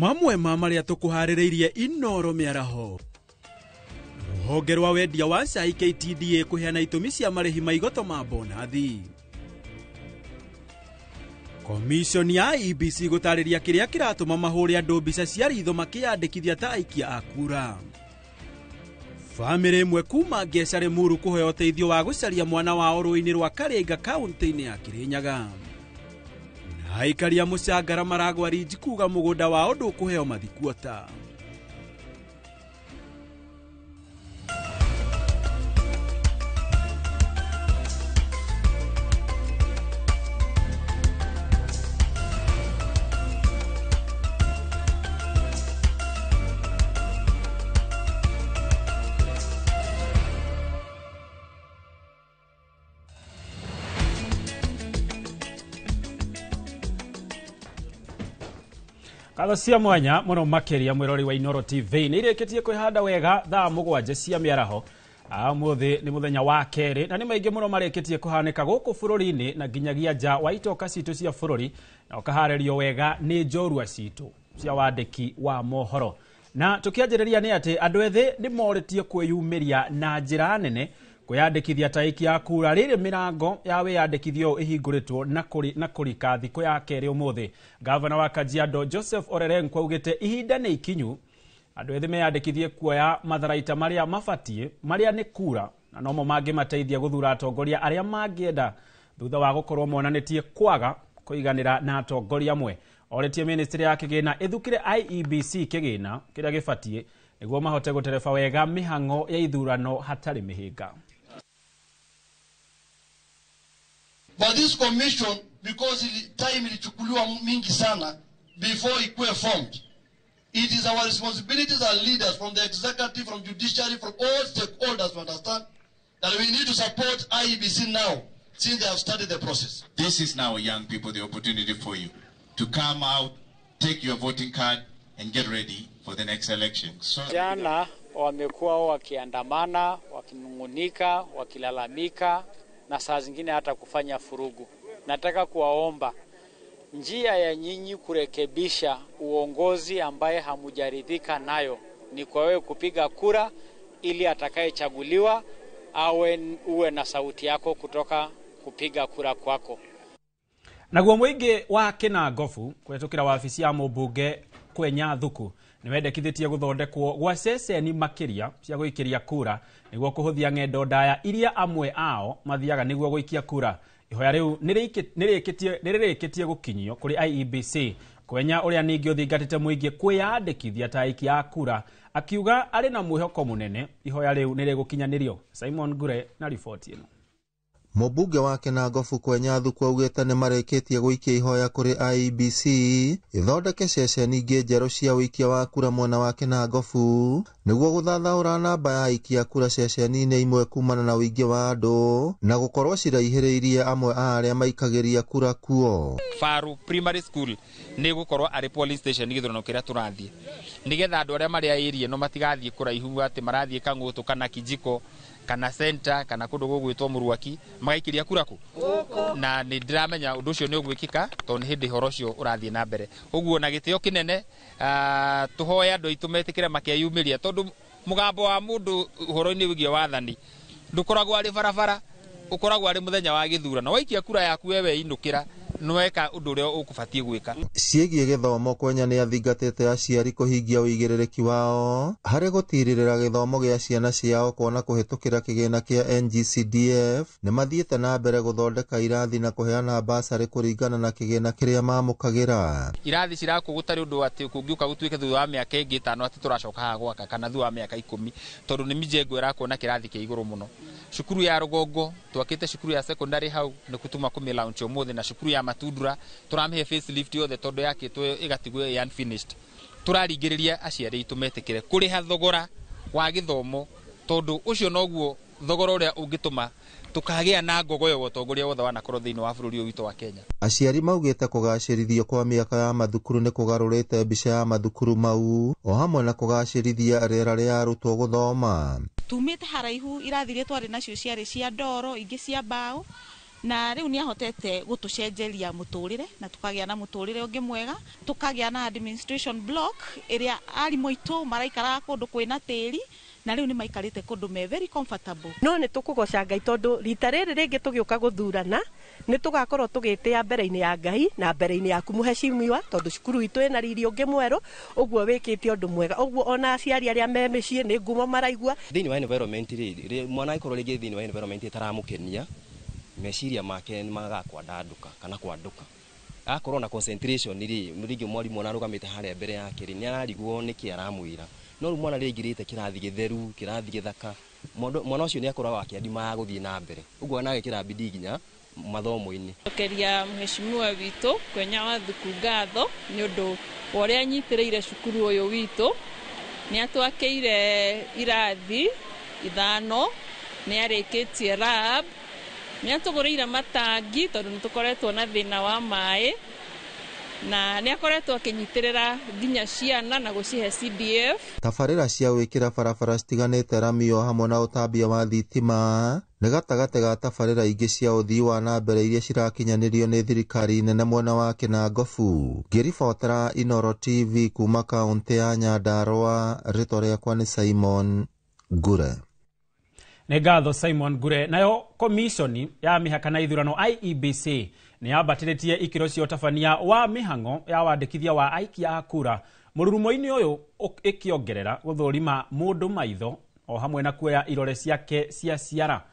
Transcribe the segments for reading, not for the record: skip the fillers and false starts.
Mamwe ma marĩa tũkũharĩrĩirie Inoro mĩaraho. Rũhonge rwa wendia wa cai KTDA kũheana itũmi cia marĩhi ma igoto ma bonathi. Commission ya IEBC gũtarĩria kĩrĩa kĩratũma mahũre andũ mbica cia ritho makĩyandĩkithia ta aikia a kura. Bamĩrĩ ĩmwe kuma Ngeca Limuru kũheo ũteithio wa gũcaria mwana wao rũĩ-inĩ rwa Karinga kaunti-inĩ ya Kirinyaga. Na aikari a Mũcangara maragwa rinji kuga mũgũnda wao ndũkũheo mathikuota. Ngatho cia mwanya muno makiria mwirori wa Inoro TV nä irĩkĩtie kwĩhanda wega thaa 7 cia mĩaraho. Ũmũthĩ nĩ mũthenya wa kerĩ na nĩ maingĩ mũno marĩkĩtie kũhanĩka gũkũ bũrũri-inĩ na nginyagia nja wa itoka citũ cia bũrũri, na ũkaharĩrio wega nĩ njorua citũ cia wandĩki wa mohoro. Na tũkĩanjĩrĩria nĩ atĩ andũ ethĩ nĩ morĩtie kwĩyumĩria na njĩra nene kwĩyandĩkithia ta aikia a kura rĩrĩ mĩrango ya wĩyandĩkithio ĩhingũrĩtwo na kũrika thikũ ya kerĩ ũmũthĩ. Gavana wa Kajiado Joseph Olelenku augĩte ihinda nĩ ikinyu andũ ethĩ meyandĩkithie kuoya matharaita marĩa mabatiĩ marĩa nĩ kura na nomo mangĩmateithia gũthura atongoria arĩa mangĩenda thutha wa gũkorwo monanĩtie kwaga kũiganĩra na atongoria amwe. Orĩtie ministry ya kĩgĩna ĩthukĩre IEBC kĩgĩna kĩrĩa gĩbatiĩ nĩguo mahote gũtereba wega mĩhang'o ya ithurano hatarĩ mĩhĩnga. But this commission, because time ilichukuliwa mingi sana before ikuwe formed, it is our responsibility as leaders from the executive, from judiciary, from all stakeholders to understand that we need to support IEBC now, since they have started the process. This is now, young people, the opportunity for you to come out, take your voting card, and get ready for the next election. So jana wamekuwa wakiandamana, wakinungunika, wakilalamika na saa zingine hata kufanya furugu. Nataka kuwaomba, njia ya nyinyi kurekebisha uongozi ambaye hamujaridhika nayo ni kwa wewe kupiga kura ili atakayechaguliwa awe uwe na sauti yako kutoka kupiga kura kwako. Naguo mũingĩ wa Kĩnangobu kũhetũkĩra wabici ya mũmbunge Kwenya Thuku nĩwendekithĩtie gũthondekwo gwa ceceni makĩria cia gũikĩria kura nĩguo kũhũthia ng'endo ndaya iria amwe ao mathiaga nĩguo gũikia kura. Ihoya rĩu nĩrĩrĩkĩtie gũkinyio kũrĩ IEBC. Kwenya ũrĩa ningĩ ũthingatĩte mũingĩ kwĩyandĩkithia ta aikia a kura akiuga arĩ na mwĩhoko mũnene ihoya rĩu nĩrĩgũkinyanĩrio. Simon Ngure na riboti ĩno. Mũmbunge wa Kĩnangobu Kwenya Thuku augĩte nĩ marĩkĩtie gũikia ihoya kũrĩ IEBC ĩthondeke ceceni ingĩ njerũ cia ũikia wa kura mwena wa Kĩnangobu nĩguo gũthathaũra namba ya aikia kura ceceni-inĩ imwe kumana na ũingĩ wa andũ na gũkorwo ciraihĩrĩirie amwe a arĩa maikagĩria kura kuo. Faru Primary School nĩ gũkorwo arĩ police station gĩthurano kĩrĩa tũrathiĩ nĩgetha andũ arĩa marĩ a area no matigathiĩ kũraihu atĩ marathiĩ Kang'ũtũ kana Kijiko kana center kana kũndũ gũgwĩtwo Mũruaki magaikiria kura kũ, na nĩ ndĩramenya ũndũ ũcio nĩ ũgwĩkĩka tondũ nĩ hĩndĩ ũhoro ũcio ũrathiĩ na mbere. Ũguo na gĩtĩo kĩnene tũhoe andũ aitũ metĩkĩre makeyumĩria tondũ mũgambo wa mũndũ ũhoro-inĩ wĩgiĩ wathani ndũkoragwo arĩ barabara, ũkoragwo arĩ mũthenya wa gĩthurano. Waikia kura yaku wewe inũkĩra nweka ũndũ ũrĩa ũkũbatiĩ gwĩka. Ciĩgiĩ gĩthomo Kwenya nĩ athingatĩte aciari kũhingia ũigĩrĩrĩki wao harĩ gũtirĩrĩra gĩthomo gĩa ciana ciao kuona kũhetũkĩra kĩgĩna kĩa NGCDF nĩ mathiĩte na mbere gũthondeka irathi na kũheana basarĩ kũringana na kĩgĩna kĩrĩa mamũkagĩra. Irathi cirakwo gũtarĩ ũndũ atĩ kũngĩũka gũtuĩke thutha wa mĩaka ĩngĩ 5 atĩ tũracoka haha gwaka kana thutha wa mĩaka 10 tondũ nĩ mĩjengo ĩrakwo na kĩrathi kĩa igũrũ mũno. Cukuru ya Rũgongo twakĩte cukuru ya secondary hau nĩ kũtuma kũmĩ launch ũmũthĩ, na cukuru ya Matundura tũramĩhe facelift yothe tondũ yakĩtwo ĩgatigwo ĩ unfinished. Tũraringĩrĩria aciari aitũ metĩkĩre kũrĩha thogora wa gĩthomo tondũ ũcio noguo thogora ũrĩa ũngĩtũma tũkagĩa na ngogoyo wa ũtongoria wothe wanakorwo thĩinĩ wa bũrũri ũyũ witũ wa Kenya. Aciari maugĩte kũgacĩrithio kwa mĩaka ya mathukuru nĩ kũgarũrĩte mbica ya mathukuru mau o hamwe na kũgacĩrithia rĩera rĩa arutwo gũthoma. Tumĩte haraihu irathi iria twarĩ nacio ciarĩ cia ndoro, ingĩ cia mbaũ, Na rĩu nĩ ahotete gũtũcenjeria mũtũrĩre na tũkagĩa na mũtũrĩre ũngĩ mwega, tũkagĩa na administration block ĩrĩa arimũ aitũ maraikaraga kũndũ kwĩna tĩri, na rĩu nĩ maikarĩte kũndũ me very comfortable. No nĩ tũkũgoca Ngai tondũ rita rĩrĩ rĩngĩ tũgĩũka gũthurana nĩ tũgakorwo tũgĩtĩa mbere-inĩ ya Ngai na mbere-inĩ yaku mũhecimiwa, tondũ cukuru itũ ĩna riri ũngĩ mwerũ, ũguo wĩkĩte ũndũ mwega. Ũguo ona aciari arĩa me mĩciĩ nĩ ngumo maraigua. Thĩinĩ wa environment rĩ, mwana angĩkorwo rĩngĩ thĩinĩ wa environment ĩtaramũkenia, meciria make nĩ magaga kwandandũka kana kwandũka. Akorwo na concentration rĩ, rĩngĩ mwarimũ ona arũgamĩte harĩa mbere yake rĩ, nĩ ararigwo nĩkĩ aramwĩra. No rĩu mwana rĩingĩrĩte kĩrathi gĩtheru, kĩrathi gĩthaka, mwana ũcio nĩ akoragwo akĩandima gũthiĩ na mbere. Ũguo anagĩkĩra bidii nginya mathomo-inĩ. Cokeria mheshimiwa witũ Kwenya Wathuku ngatho nĩ ũndũ wa ũrĩa anyitĩrĩire cukuru ũyũ witũ. Nĩ atwakĩire irathi 5, nĩ arĩkĩtie lab, nĩ atũgũrĩire matangi tondũ nĩ tũkoretwo na thĩna wa maĩ, na nĩ akoretwo akĩnyitĩrĩra nginya ciana na gũcihe CDF. Tabarĩra cia gwĩkĩra barabara citiganĩte rami o hamwe na ũtambia wa thitima nĩ gatagatĩ ga tabarĩra ingĩ cia ũthii wa na mbere iria cirakinyanĩrio nĩ thirikari nene mwena wa Kĩnangobu. Ngĩribotera Inooro TV kuma kaũntĩ ya Nyandarũa, rĩtwa rĩakwa nĩ Simon Ngure. Nĩ ngatho Simon Ngure. Nayo komishoni ya mĩhaka na ithurano IEBC nĩ yambatĩrĩtie ikĩro cia ũtabania wa mĩhang'o ya wandĩkithia wa aikia a kura mũrurumo-inĩ ũyũ, ĩkĩongerera gũthũrima mũndũ maitho o hamwe na kuoya irore ciake cia ciara.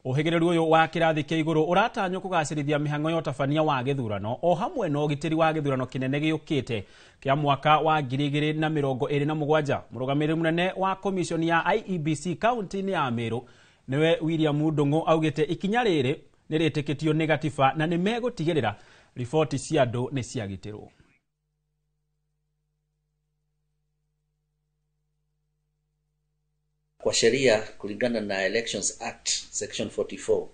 Ũhĩgĩrĩru ũyũ wa kĩrathi kĩa igũrũ ũratanywo kũgacĩrithia mĩhang'o ya ũtabania wa gĩthurano o hamwe na ũgitĩri wa gĩthurano kĩnene gĩũkĩte kĩa mwaka wa 2027. Mũrũgamĩrĩri mũnene wa komishoni ya IEBC kaunti-inĩ ya Meru nĩwe William Ndung'u augĩte ikinya rĩrĩ nĩ rĩtĩkĩtio nĩ gatiba na nĩ megũtigĩrĩra riboti cia andũ nĩ ciagitĩrwo. Kwa sheria kulingana na Elections Act Section 44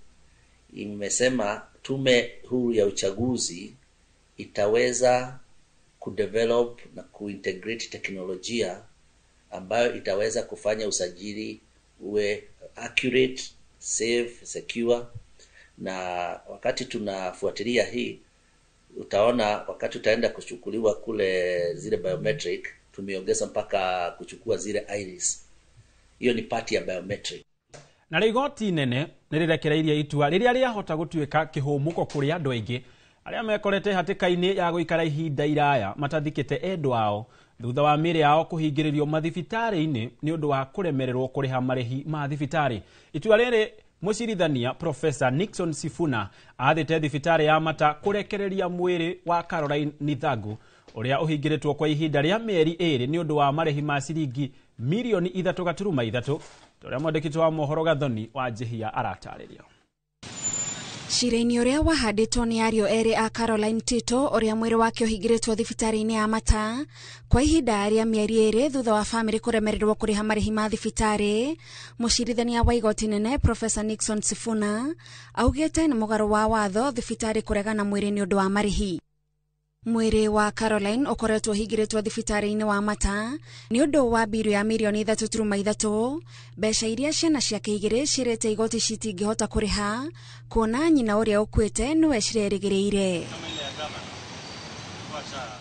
imesema tume huru ya uchaguzi itaweza kudevelop na kuintegrate teknolojia ambayo itaweza kufanya usajili uwe accurate, safe, secure. Na wakati tunafuatilia hii, utaona wakati utaenda kuchukuliwa kule zile biometric, tumeongeza mpaka kuchukua zile iris. Hiyo ni part ya biometric. Na rĩu igoti inene nĩ rĩrekereirie itua rĩrĩa rĩahota gũtuĩka kĩhũmũko kũrĩ andũ aingĩ arĩa mekorete hatĩka-inĩ ya gũikara ihinda iraya matathikĩte endwa ao thutha wa mĩĩrĩ yao kũhingĩrĩrio mathibitarĩ-inĩ nĩ ũndũ wa kũremererwo kũrĩha marĩhi ma thibitarĩ. Itua rĩrĩ mũcirithania Professor Nixon Sifuna athĩte thibitarĩ ya Mata kũrekereria mwĩrĩ wa Caroline Nithangu ũrĩa ũhingĩrĩtwo kwa ihinda rĩa mĩeri 2 nĩ ũndũ wa marĩhi ma ciringi milioni 3.3, ũrĩa mwandĩki wa mohoro Gathoni wa Njihia aratarĩria. Cira-inĩ ũrĩa wahandĩtwo nĩ ariũ erĩ a Caroline Tito ũrĩa mwĩrĩ wake ũhingĩrĩtwo thibitarĩ-inĩ ya Mata kwa ihinda rĩa mĩeri 2 thutha wa famĩlĩ kũremererwo kũrĩha marĩhi ma thibitarĩ, mũcirithania wa igoti nene Professor Nixon Sifuna augĩte nĩ mũgarũ wa watho thibitarĩ kũregana mwĩrĩ nĩ ũndũ wa marĩhi. Mwĩrĩ wa Caroline ũkoretwo ũhingĩrĩtwo thibitarĩ-inĩ wa Mata nĩ ũndũ wa mbiru ya milioni 3.3, mbeca iria ciana ciake igĩrĩ ciĩrĩte igoti citingĩhota kũrĩha kuona nyina ũrĩa ũkuĩte nĩwe cirerĩgĩrĩire.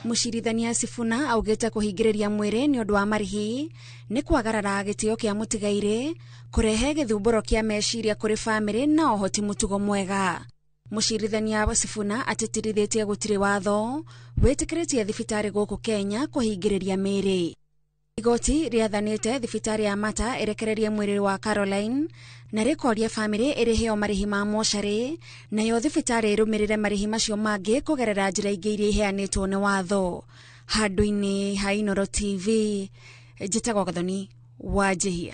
Mũcirithania Sifuna augĩte kũhingĩrĩria mwĩrĩ nĩ ũndũ wa marĩhi nĩ kwagarara gĩtĩo kĩa mũtigairĩ, kũrehe gĩthumbũro kĩa meciria kũrĩ famĩlĩ na ũhoti mũtugo mwega. Mũcirithania Sifuna atĩtĩrithĩtie gũtirĩ watho wĩtĩkĩrĩtie thibitarĩ gũkũ Kenya kũhingĩrĩria mĩĩrĩ. Igoti rĩathanĩte thibitarĩ ya Mata ĩrekererie mwĩrĩ wa Caroline na rĩkoria famĩlĩ ĩrĩheo marĩhi ma mocarĩ, nayo thibitarĩ ĩrũmĩrĩre marĩhi macio mangĩ kũgerera njĩra ingĩ iria iheanĩtwo nĩ watho. Handũ-inĩ ha Inooro TV, njĩtagwo Gathoni wa Njihia.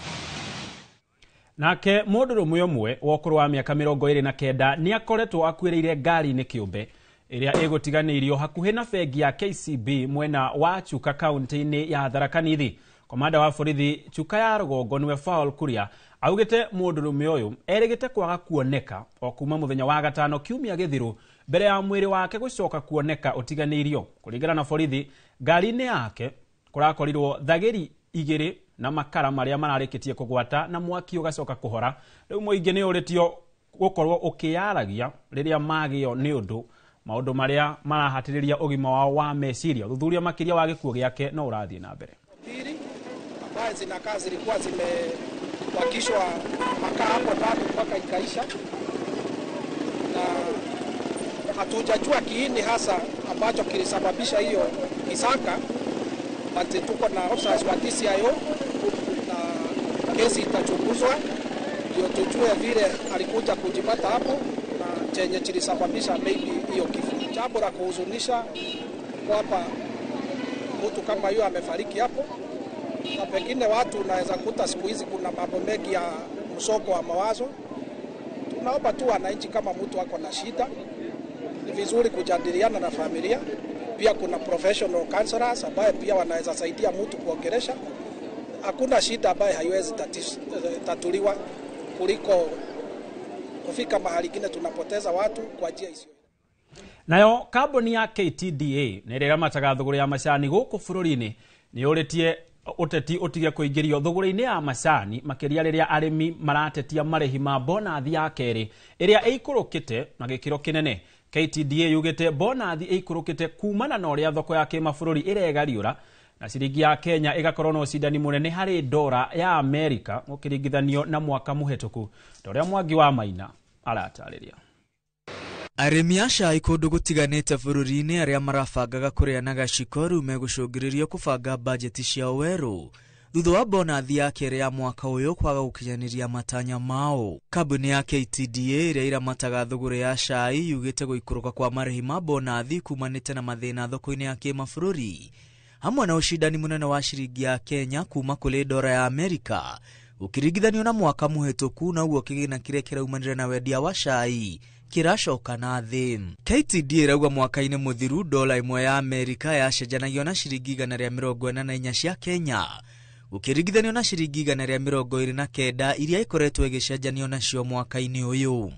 Nake mũndũrũme ũmwe wa ũkũrũ wa mĩaka 29 nĩ akoretwo akuĩrĩire ngari-inĩ kĩũmbe ĩrĩa ĩgũtiganĩirio hakuhĩ na bengi ya KCB mwena wa Chuka kaunti-inĩ ya Tharaka Nithi. Komanda wa borithi Chuka ya rũgongo nĩwe Paul Kuria augĩte mũndũrũme ũyũ erĩgĩte kwaga kuoneka o kuma mũthenya wa gatano kiumia gĩthiru mbere ya mwĩrĩ wake gũcoka kuoneka ũtiganĩirio. Kũringana na borithi, ngari-inĩ yake kũrakorirwo thagĩri 2 na makara marĩa mararĩkĩtie kũgwata na mwaki ũgacoka kũhora. Rĩu mũingĩ nĩ ũrĩtio gũkorwo ũkĩyaragia rĩrĩa magĩo nĩ ũndũ maũndũ marĩa marahatĩrĩria ũgima wao wa meciria. Ũthuthuria makĩria wa gĩkuũ gĩake no ũrathiĩ na mbere. Pili ambaye zinakaa zilikuwa zimewakishwa makaa hapo ndani mpaka ikaisha, na hatujajua kiini hasa ambacho kilisababisha hiyo kisaka, but tuko na officers wa DCIO na kesi itachunguzwa ndio tujue vile alikuja kujipata hapo na chenye kilisababisha maybe hiyo kifo. Jambo la kuhuzunisha kwamba mtu kama hiyo amefariki hapo, na pengine watu unaweza kuta siku hizi kuna mambo mengi ya msongo wa mawazo. Tunaomba tu wananchi, kama mtu ako na shida ni vizuri kujadiliana na familia. Pia kuna professional counselors ambaye pia wanaweza saidia mtu kuongelesha. Hakuna shida ambaye haiwezi tatuliwa kuliko kufika mahali kingine tunapoteza watu kwa njia isiyo. Nayo kambuni ya KTDA nĩ ĩrĩa ĩramataga thũgũrĩ ya macani gũkũ bũrũri-inĩ nĩ yũrĩtie ũteti ũtige kũingĩrio thũgũrĩ-inĩ ya macani makĩria rĩrĩa arĩmi maratetia marĩhi ma bonathi ya kerĩ ĩrĩa ĩikũrũkĩte na gĩkĩro kĩnene. KTDA yugĩte bonathi ĩikũrũkĩte kumana na ũrĩa thoko ya kĩmabũrũri ĩregariũra na ciringi ya Kenya ĩgakorwo na ũcindani mũnene harĩ ndora ya Amerika gũkĩringithanio na mwaka mũhetũku, ta ũrĩa Mwangi wa Maina aratarĩria. Arĩmi a cai kũndũ gũtiganĩte bũrũri-inĩ arĩa marabangaga kũrĩa na gaciko rĩu megũcũngĩrĩrio kũbanga bajeti ciao werũ thutha wa bonathi ya kerĩ ya mwaka ũyũ kwaga gũkinyanĩria matanya mao. Kambuni ya KTDA ĩrĩa ĩramataga thũgũrĩ ya cai yugĩte gũikũrũka kwa marĩhi ma bonathi kumanĩte na mathĩna thoko-inĩ ya kĩmabũrũri hamwe na ũcindani mũnene wa ciringi ya Kenya kuma kũrĩ ndora ya Amerika ũkĩringithanio na mwaka mũhetũku, na ũguo kĩgĩna kĩrĩa kĩraumanire na wendia wa cai kĩracoka na thĩ. KTDA ĩrauga mwaka-inĩ mũthiru dola ĩmwe ya Amerika yacenjanagio na ciringi 144 cia Kenya ũkĩringithanio na ciringi 129 iria ikoretwo ĩgĩcenjanio nacio mwaka-inĩ ũyũ.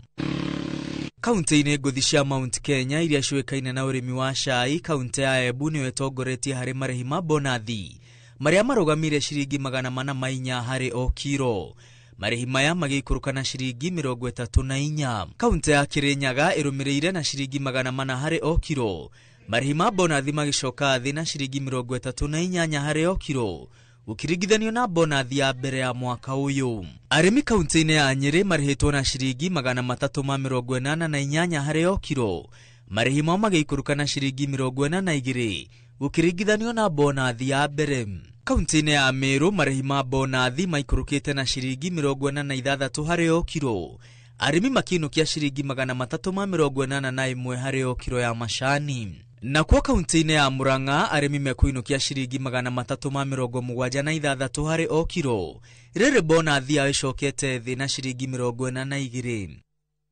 Kaunti-inĩ ngũthi cia Mount Kenya iria ciũĩkaine na ũrĩmi wa cai, kaunti ya Embu nĩyo ĩtongoretie harĩ marĩhi ma bonathi marĩa marũgamire ciringi 404 harĩ o kiro. Marĩhi maya magĩikũrũka na ciringi 34. Kaunti ya Kirinyaga ĩrũmĩrĩire na ciringi 400 harĩ o kiro. Marĩhi ma bonathi magĩcoka thĩ na ciringi 38 harĩ o kiro ũkĩringithanio na bonathi ya mbere ya mwaka ũyũ. Arĩmi kaunti-inĩ ya Nyĩrĩ marĩhĩtwo na ciringi 388 harĩ o kiro. Marĩhi mao magĩikũrũka na ciringi 42 gũkĩringithanio na bonathi ya mbere. Kaunti-inĩ ya Meru marĩhi ma bonathi maikũrũkĩte na ciringi 46 harĩ o kiro. Arĩmi makĩinũkia ciringi 381 harĩ o kiro ya macani. Nakuo kaunti-inĩ ya Murang'a arĩmi mekũinũkia ciringi 376 harĩ o kiro. Rĩrĩ bonathi yao ĩcokete thĩ na ciringi 42.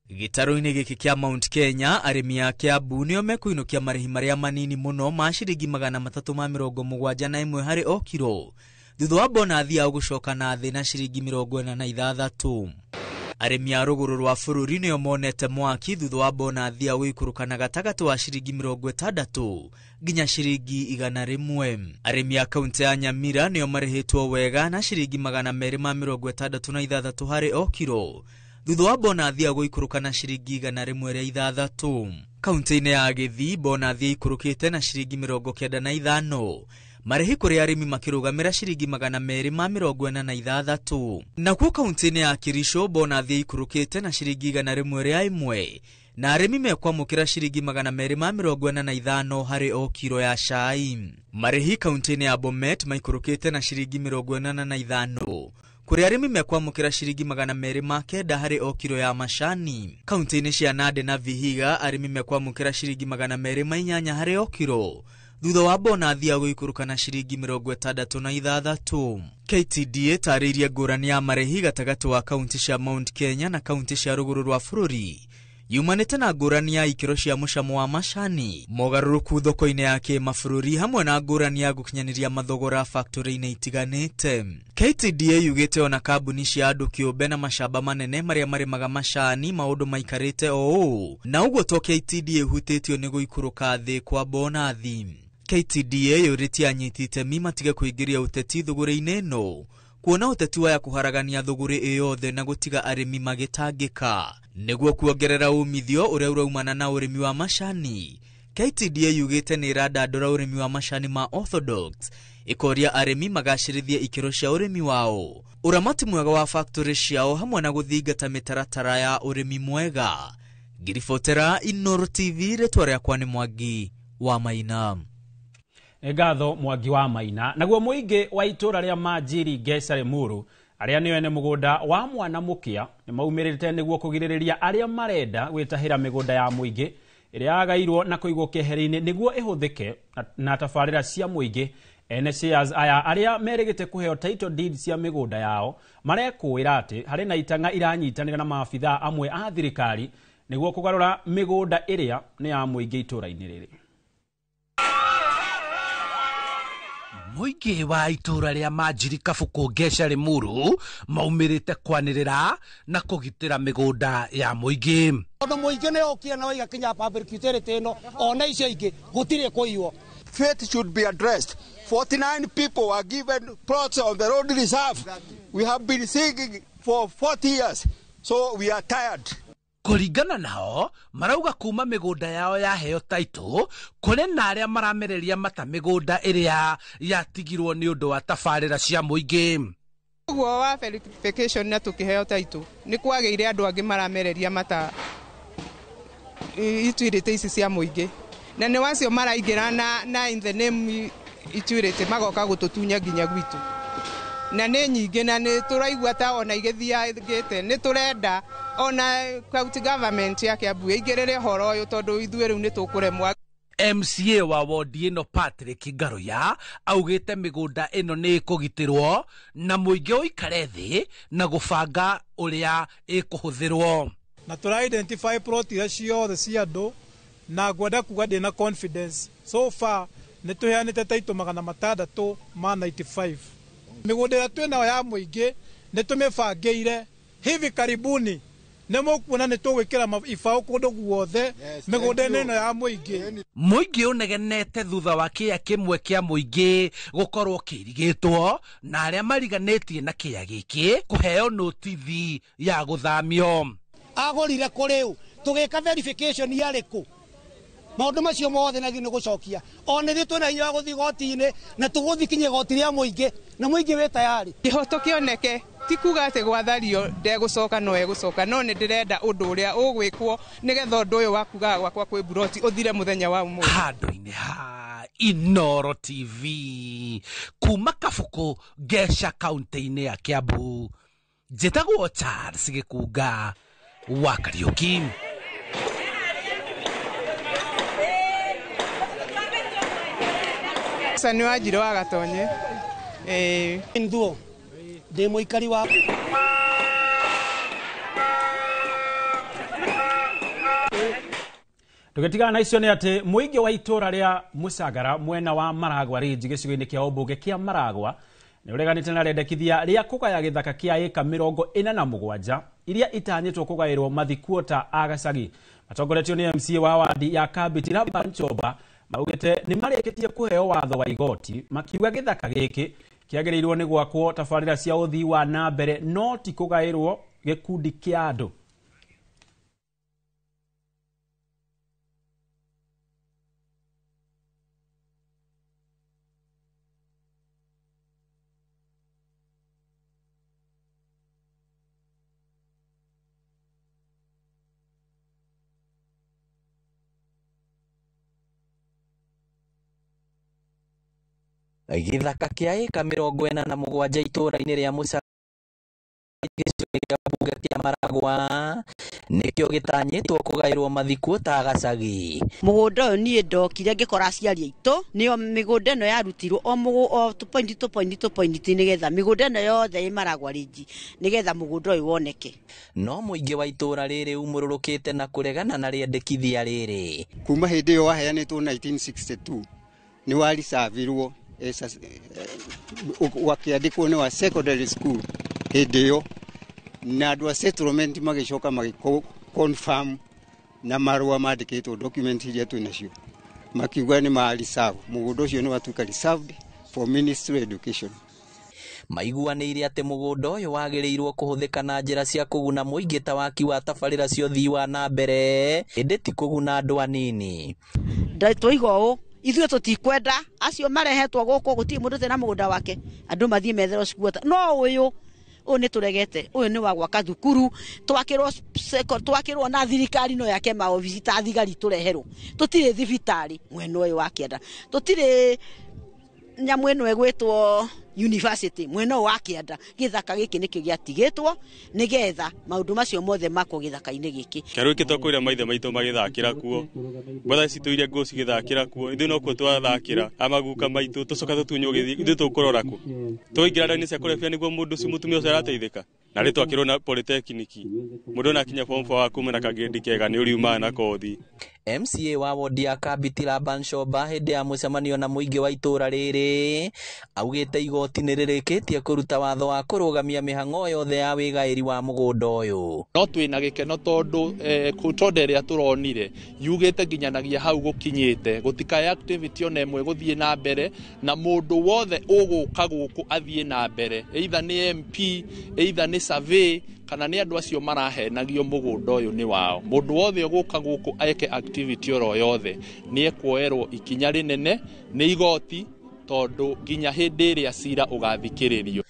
Gĩtarũ-inĩ gĩkĩ kĩa Mount Kenya arĩmi a Kiambu nĩo mekũinũkia marĩhi marĩa manini mũno ma ciringi 371 harĩ o kiro thutha wa bonathi yao gũcoka na thĩ na ciringi 46. Arĩmi a rũgũrũ rwa bũrũri nĩo monete mwaki thutha wa bonathi yao gũikũrũka na gatagatĩ wa ciringi 60 nginya ciringi 100. Arĩmi a kaunti ya Nyamira nĩo marĩhĩtwo wega na ciringi 266 harĩ o kiro thutha wa bonathi ya gũikũrũka na ciringi 106. Kaunti-inĩ ya Gĩthii bonathi ĩikũrũkĩte na ciringi 95. Marĩhi kũrĩ arĩmi makĩrũgamĩra ciringi 246. Nakuo kaunti-inĩ ya Kericho bonathi ĩikũrũkĩte na ciringi 101 na arĩmi mekwamũkĩra ciringi 245 harĩ o kiro ya cai. Marĩhi kaunti-inĩ ya Bomet maikũrũkĩte na ciringi 85 kũrĩ arĩmi mekwamũkĩra ciringi 209 harĩ o kiro ya macani. Kaunti-inĩ cia Nandi na Vihiga arĩmi mekwamũkĩra ciringi 208 harĩ o kiro thutha wa bonathi ya gũikũrũka na ciringi 66. KTDA ĩtarĩirie ngũrani ya marĩhi gatagatĩ wa kaunti cia Mount Kenya na kaunti cia rũgũrũ rwa bũrũri yumanĩte na ngũrani ya ikĩro cia mũcamo wa macani, mogarũrũku thoko-inĩ ya kĩmabũrũri hamwe na ngũrani ya gũkinyanĩria mathogora factory-inĩ itiganĩte. KTDA yugĩte ona kambuni cia andũ kĩũmbe na macamba manene marĩa marĩmaga macani maũndũ maikarĩte o ũũ, na ũguo to KTDA ĩhutĩtio nĩ gũikũrũka thĩ kwa bonathi. KTDA yũrĩtie anyiti itemi matige kũingĩria ũteti thũgũrĩ-inĩ ĩno Kuona ũteti waya kũharagania thũgũrĩ ĩyothe na gũtiga arĩmi magĩtangĩka. Nĩguo kuongerera umithio ũrĩa ũraumana na ũrĩmi wa macani, KTDA yugĩte nĩ ĩrandandũra ũrĩmi wa macani ma orthodox, ĩkoria arĩmi magacĩrithie ikĩro cia ũrĩmi wao, ũramati mwega wa factory ciao hamwe na gũthingata mĩtaratara ya ũrĩmi mwega. Ngiribotera Inooro TV, rĩtwa rĩakwa nĩ Mwangi wa Maina. Ngatho Mwangi wa Maina. Naguo mũingĩ wa itũra rĩa Manjiri Ngeca Limuru arĩa nĩo ene mũgũnda wa Mwana Mũkĩa nĩ maumĩrĩte nĩguo kũgirĩrĩria arĩa marenda gwĩtahĩra mĩgũnda ya mũingĩ ĩrĩa yagairwo na kũigwo keheri-inĩ nĩguo ĩhũthĩke na tabarĩra cia mũingĩ. Ene shares aya arĩa merĩgĩte kũheo title deed cia mĩgũnda yao marekũĩra atĩ harĩ na itang'a iranyitanĩra na maabithaa amwe a thirikari nĩguo kũgarũra mĩgũnda ĩrĩa nĩ ya mũingĩ itũra-inĩ rĩrĩ. Mũingĩ wa itũra rĩa Manjiri Kabũkũ Ngeca Limuru maumĩrĩte kwanĩrĩra na kũgitĩra mĩgũnda ya mũingĩ. Tondũ mũingĩ nĩ ũkire na waiga kinya public utility ĩno ona icio ingĩ gũtirĩ kũiywo. Faith should be addressed. 49 people were given plots on the road reserve. We have been singing for 40 years, so we are tired. Kũringana nao marauga kuma mĩgũnda yao yaheo title kũrĩ na arĩa maramereria mata mĩgũnda ĩrĩa yatigirwo nĩ ũndũ wa tabarĩra cia mũingĩ. Ũguo wa verification na tũkĩheo title nĩ kwagĩire andũ angĩ maramereria mata utility ici cia mũingĩ, na nĩ wacio maraingĩra na in the name utility magoka gũtũtunya nginya gwitũ, na nĩ nyingĩ na nĩ tũraigua ta ona igĩthiangĩte. Nĩ tũrenda ona county government ya Kiambu ĩingĩrĩre ũhoro ũyũ tondũ ithuĩ rĩu nĩ tũkũremwo. MCA wa wodi ĩno Patrick Ngaruya augĩte mĩgũnda ĩno nĩ ĩkũgitĩrwo na mũingĩ ũikare thĩ na gũbanga ũrĩa ĩkũhũthĩrwo. Na tũra identify plot iria ciothe cia andũ na ngwenda kuga ndĩna confidence so far nĩ tũheanĩte title 695. Mĩgũnda ĩrĩa twĩnayo ya mũingĩ nĩ tũmĩbangĩire hivi karibuni nĩ mũkuona nĩ tũgwĩkĩra ibaũ kũndũ guothe mĩgũnda-inĩ ĩno ya mũingĩ. Mũingĩ ũnegenete thutha wa kĩea kĩmwe kĩa mũingĩ gũkorwo kĩirigĩtwo na arĩa mariganĩtie na kĩea gĩkĩ kũheo notithi ya gũthamio. Agũrire kũrĩ ũ? Tũgĩka verification yarĩ kũ? Maũndũ macio mothe na nĩ gũcokia ona ithuĩ twĩna hinya wa gũthiĩ igoti-inĩ na tũgũthiĩ kinya igoti rĩa mũingĩ na mũingĩ wĩ tayari. Kĩhoto kĩoneke ti kuga atĩ gwathario ndegũcoka no egũcoka, no nĩ ndĩrenda ũndũ ũrĩa ũgwĩkwo nĩgetha ũndũ ũyũ wa kugaga gwakwa kwĩ mburoti ũthire mũthenya wa ũmũthĩ. Handũ-inĩ ha Inooro TV kuma Kabũkũ Ngeca kaunti-inĩ ya Kiambu, njĩtagwo Charles Gĩkunga wa Kariũki. Nĩ wanjirũ wa Gatonye. Nthuo ndĩ mũikari wa Tũgĩtigana na icio nĩ atĩ mũingĩ wa itũra rĩa Mũcangara mwena wa Maragwa Ridge gĩcigo-inĩ kĩa ũmbunge kĩa Maragwa nĩ ũreganĩte na rĩendekithia rĩa kũgaya gĩthaka kĩa ĩka 47 iria itanyĩtwo kũgaĩrwo mathikuota a Gacagi. Matongoretio nĩ MCA wa wadi ya Kambiti Laban Chomba maugĩte nĩ marĩkĩtie kũheo watho wa igoti makiuga gĩthaka gĩkĩ kĩagĩrĩirwo nĩ gwakwo tabarĩra cia ũthii wa na mbere no ti kũgaĩrwo gĩkundi kĩa andũ. Gĩthaka kĩa ĩka 47 itũra-inĩ rĩa Mũcangara gĩcigo-inĩ kĩa mbunge kĩa Maragwa nĩkĩo gĩtanyĩtwo kũgaĩrwo mathikuo ta Gacagi. Mũgũnda ũyũ niĩ ndokire ngĩkora aciari aitũ nĩo mĩgũnda ĩno yarutirwo o tũpointi tũpointi tũpointi nĩgetha mĩgũnda ĩno yothe ĩ Maragwa Ridge nĩgetha mũgũnda ũyũ woneke. No mũingĩ wa itũra rĩrĩ umũrũrũkĩte na kũregana na rĩendekithia rĩrĩ. Kuma hĩndĩ ĩyo waheanĩtwo 1962 nĩ waricavirwo wakĩandĩkwo nĩ wa secondary school hĩndĩ ĩyo na andũ a settlement magĩcoka magĩ confirm na marũa mandĩkĩtwo document iria twĩ nacio makiuga nĩ ma reserve mũgũnda ũcio nĩ watuĩka reserved for ministry education. Maiguanĩire atĩ mũgũnda ũyũ wagĩrĩirwo kũhũthĩka na njĩra cia kũguna mũingĩ ta waki wa tabarĩra cia ũthii wa na mbere, ĩndĩ ti kũguna andũ anini. Twoiga ũũ ithuĩ tũtikwenda acio marehetwo gũkũ gũtirĩ mũndũ ũtarĩ na mũgũnda wake andũ mathiĩ metherwo squatter no ũyũ ũyũ nĩ tũregete ũyũ nĩ wa gwaka thukuru twakĩrwo na thirikari no yake maobici ta thigari tũreherwo tũtirĩ thibitarĩ mwena ũyũ wa kĩanda tũtirĩ nyamũ ĩno ĩgwĩtwo university mwena ũyũ wa kĩanda gĩthaka gĩkĩ nĩkĩo gĩatigĩtwo nĩgetha maũndũ macio mothe makwo gĩthaka-inĩ gĩkĩ. Kĩarũ gĩkĩ twakwĩra maithe maitũ magĩthakĩra kuo mbatha citũ iria ngũũ cigĩthakĩra kuo ithuĩ nokuo twathakĩra amaguka maitũ tũcoka tũtunywo gĩthiĩ ithuĩ tũkũrora kũ tũingĩra ndawa-inĩ cia kũrebia nĩguo mũndũ ũcio mũtumia ũcio arateithĩka na rĩ twakĩrwo na polytechnic mũndũ ona akinya form 4 wa kuma na kangĩndi kega nĩ ũriumaga na kothi. MCA wa wodi ya Kabiti Laban Shoba hĩndĩ ya mũcemanio na mũingĩ wa itũũra rĩrĩ augĩte igoti nĩ rĩrĩkĩtie kũruta watho wa kũrũgamia mĩhang'o yothe ya wĩgaĩri wa mũgũnda ũyũ. No twĩna gĩkeno tondũ court ĩrĩa tũronire yugĩte nginyanagia hau gũkinyĩte gũtikae activity ona ĩmwe gũthiĩ na mbere na mũndũ wothe ũgũka gũkũ athiĩ na mbere either nĩ MP either nĩ survey kana nĩ andũ acio marahenagio mũgũnda ũyũ nĩ wao. Mũndũ wothe ũgũka gũkũ eke activity oro yothe nĩ ekuoerwo ikinya rĩnene nĩ igoti tondũ nginya hĩndĩ ĩrĩa cira ũgathikĩrĩrio.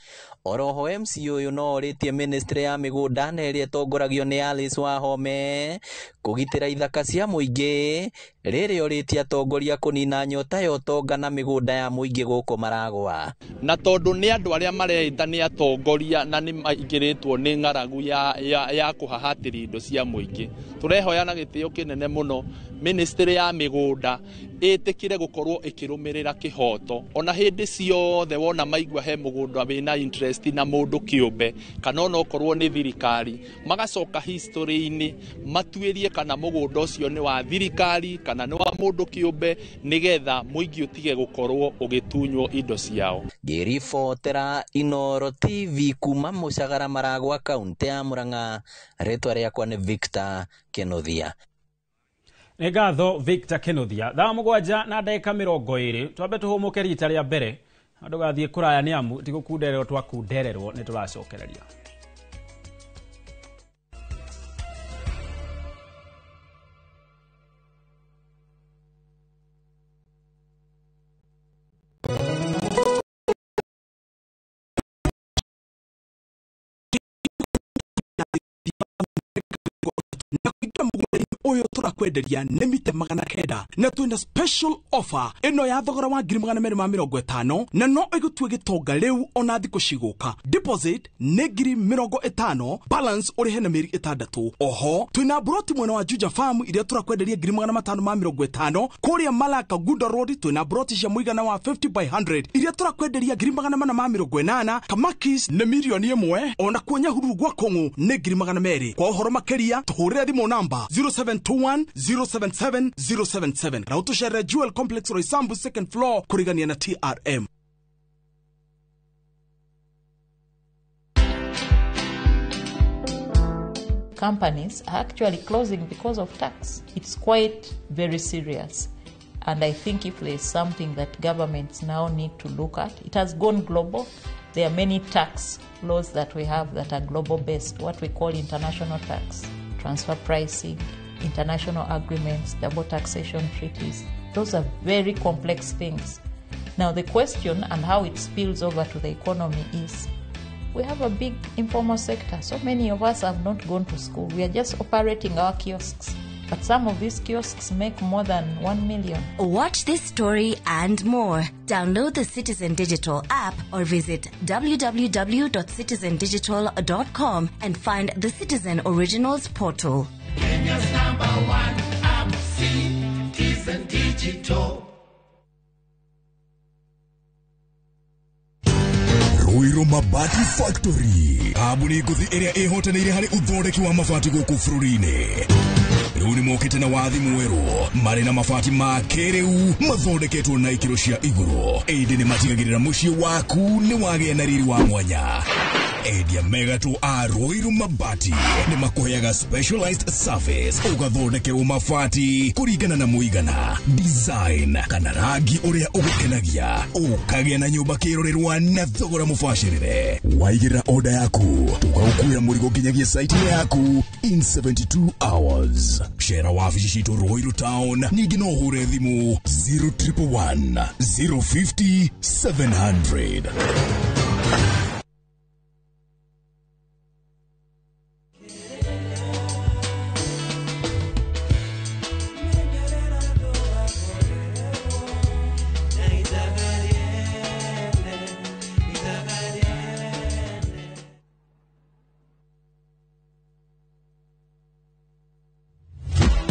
Oroho MC ũyũ no orĩtie ministry ya mĩgũnda na ĩrĩa ĩtongoragio nĩ Alice Wahome kũgitĩra ithaka cia mũingĩ rĩrĩa orĩtie atongoria kũnina nyota ya ũtonga na mĩgũnda ya mũingĩ gũkũ Maragwa. Na tondũ nĩ andũ arĩa mareita nĩ atongoria na nĩ maingĩrĩtwo nĩ ng'aragu ya kũhahatĩria indo cia mũingĩ tũrehoya na gĩtĩo kĩnene mũno ministry ya mĩgũnda ĩtĩkĩre gũkorwo ĩkĩrũmĩrĩra kĩhoto ona hĩndĩ ciothe wona maigua he mũgũnda wĩna interest na mũndũ kĩũmbe kana ona okorwo nĩ thirikari magacoka history-inĩ matuĩrie kana mũgũnda ũcio nĩ wa thirikari kana nĩ wa mũndũ kĩũmbe nĩgetha mũingĩ ũtige gũkorwo ũgĩtunywo indo ciao. Ngĩribotera Inooro TV kuma Mũcagara Maragwa kaunti ya Murang'a, rĩtwa rĩakwa nĩ Victor Kenothia. Nĩ ngatho Victor Kenothia. Thaa 7 na ndagĩka 20 twambe tũhũmũke rita rĩa mbere ndũgathiĩ kũraya nĩ amu ti gũkundererwo twakundererwo nĩ tũracokereria. Ũyũ tũrakwenderia nĩ mita 900 na twĩna special offer ĩno ya thogora wa 250,000 na no ĩgũtue gĩtonga rĩu ona thikũ cigũka. Deposit nĩ 50,000, balance ũrĩhe na mĩeri 6. Oho twĩna broti mwena wa Juja Farm iria tũrakwenderia 550,000 kũrĩa Malaka Gunda Road twĩna broti cia mũigana wa 50 by 100 iria tũrakwenderia 480,000. Kamakis nĩ 1,000,000 ona kuo Nyahururu gwa Kũng'ũ nĩ 200,000. Kwa ũhoro makĩria tũhũrĩre thimũ namba 07 0721 077 077 na utushere Jewel Complex Roysambu second floor kurigania na TRM. Companies are actually closing because of tax. It's quite very serious. And I think if there's something that governments now need to look at, it has gone global. There are many tax laws that we have that are global based, what we call international tax, transfer pricing, international agreements, double taxation treaties. Those are very complex things. Now the question and how it spills over to the economy is, we have a big informal sector. So many of us have not gone to school. We are just operating our kiosks. But some of these kiosks make more than 1 million. Watch this story and more. Download the Citizen Digital app or visit www.citizendigital.com and find the Citizen Originals portal. Kenya's number one app, Citizen Digital. Ruiru Mabati Factory, kambuni ngũthi ĩrĩa ĩhotanĩire harĩ ũthondeki wa mabati gũkũ bũrũri-inĩ. Rĩu nĩ mokĩte na wathi mwerũ marĩ na mabati ma kĩrĩu mathondeketwo na ikĩro cia igũrũ, ĩndĩ nĩ matigagĩrĩra mũciĩ waku nĩ wagĩa na riri wa mwanya. Endia megatũ a Ruiru Mabati nĩ makũheaga specialized service ũgathondekerwo mabati kũringana na mũigana, design kana rangi ũrĩa ũgũkenagia, ũkagĩa na nyũmba kĩrorerwa na thogora mũbacĩrĩre. Waigĩrĩra order yaku tũgagũkuĩra mũrigo nginyagia site yaku in 72 hours. Cera wabici citũ Ruiru Town, ningĩ no ũhũre thimũ 0111 050 700.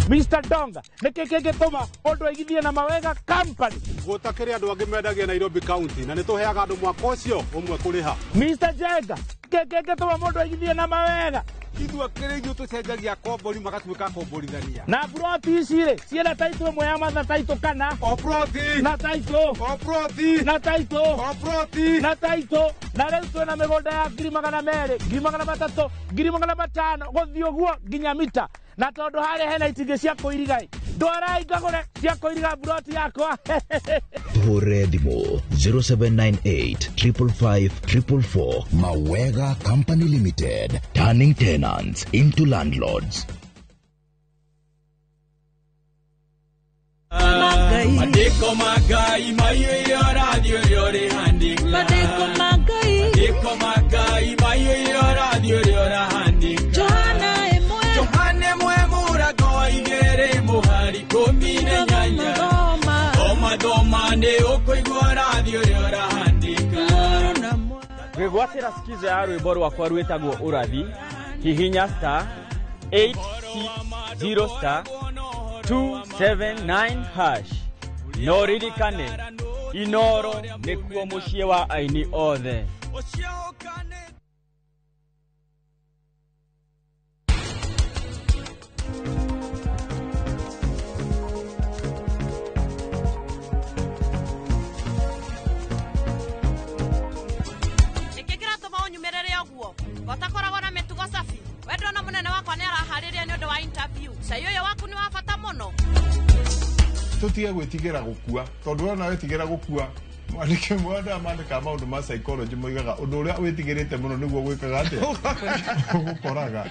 Mr. Donga, nĩkĩ kĩngĩtũma ũndũ aigithie na Mawega Company? Gũtakĩrĩ andũ angĩ mendagia Nairobi County na nĩtũheaga andũ mwaka ũcio ũmwe kũrĩha. Mr. Jenga, nĩkĩ kĩngĩtũma mũndũ aigithie na Mawega? Ithuĩ kĩrĩ ithuĩ tũcenjagia kombori magatuĩka komborithania. Na buroti ici rĩ, ciĩna taitũ ĩmwe ya matha taitũ kana? O buroti. Na taitũ. O buroti. Na taitũ. O buroti. Na taitũ. Na rĩu twĩna mĩgũnda ya 200,000, 300,000, 500,000 gũthiĩ ũguo nginya mita. Na tondũ harĩa hena itingĩ cia kũiriga ĩ, ndwarai ngagũre cia kũiriga buroti yakwa. Tũhũrĩre thimũ 0798 555 444. Mawega Company Limited, turning tenants into landlords. Mandĩko ma Ngai maiyũire ũrathi ũrĩa ũrĩhandĩka. Mandĩko ma Ngai. Mandĩko ma Ngai maiyũire ũrathi ũrĩa ũrahandĩka. Johana ĩmwe. Johana ĩmwe mũrango wa igĩrĩ mũhari 18. Thoma thoma nĩ ũkũigua ũrathi ũrĩa ũrahandĩka. Gwĩgwatĩra skiza ya rwĩmbo rwakwa rwĩtagwo ũrathi, hihinya star 860 star 279 hash. No ririkane Inoro nĩkuo mũciĩ wa aini othe. Nĩkĩ kĩratũma ũnyumĩrĩre ũguo? Ũtakoragwo na mĩtugo safi. We ndona mũnene wakwa nĩ araharĩria nĩ ũndũ wa interview. Cai ũyũ waku nĩ wa bata mũno. Tũtige gwĩtigĩra gũkua, tondũ wona wetigĩra gũkua, mwandĩki mwanda mandĩkaga maũndũ ma psychology moigaga ũndũ ũrĩa wĩtigĩrĩte mũno nĩguo gwĩkaga atĩa? Ũgũkoraga.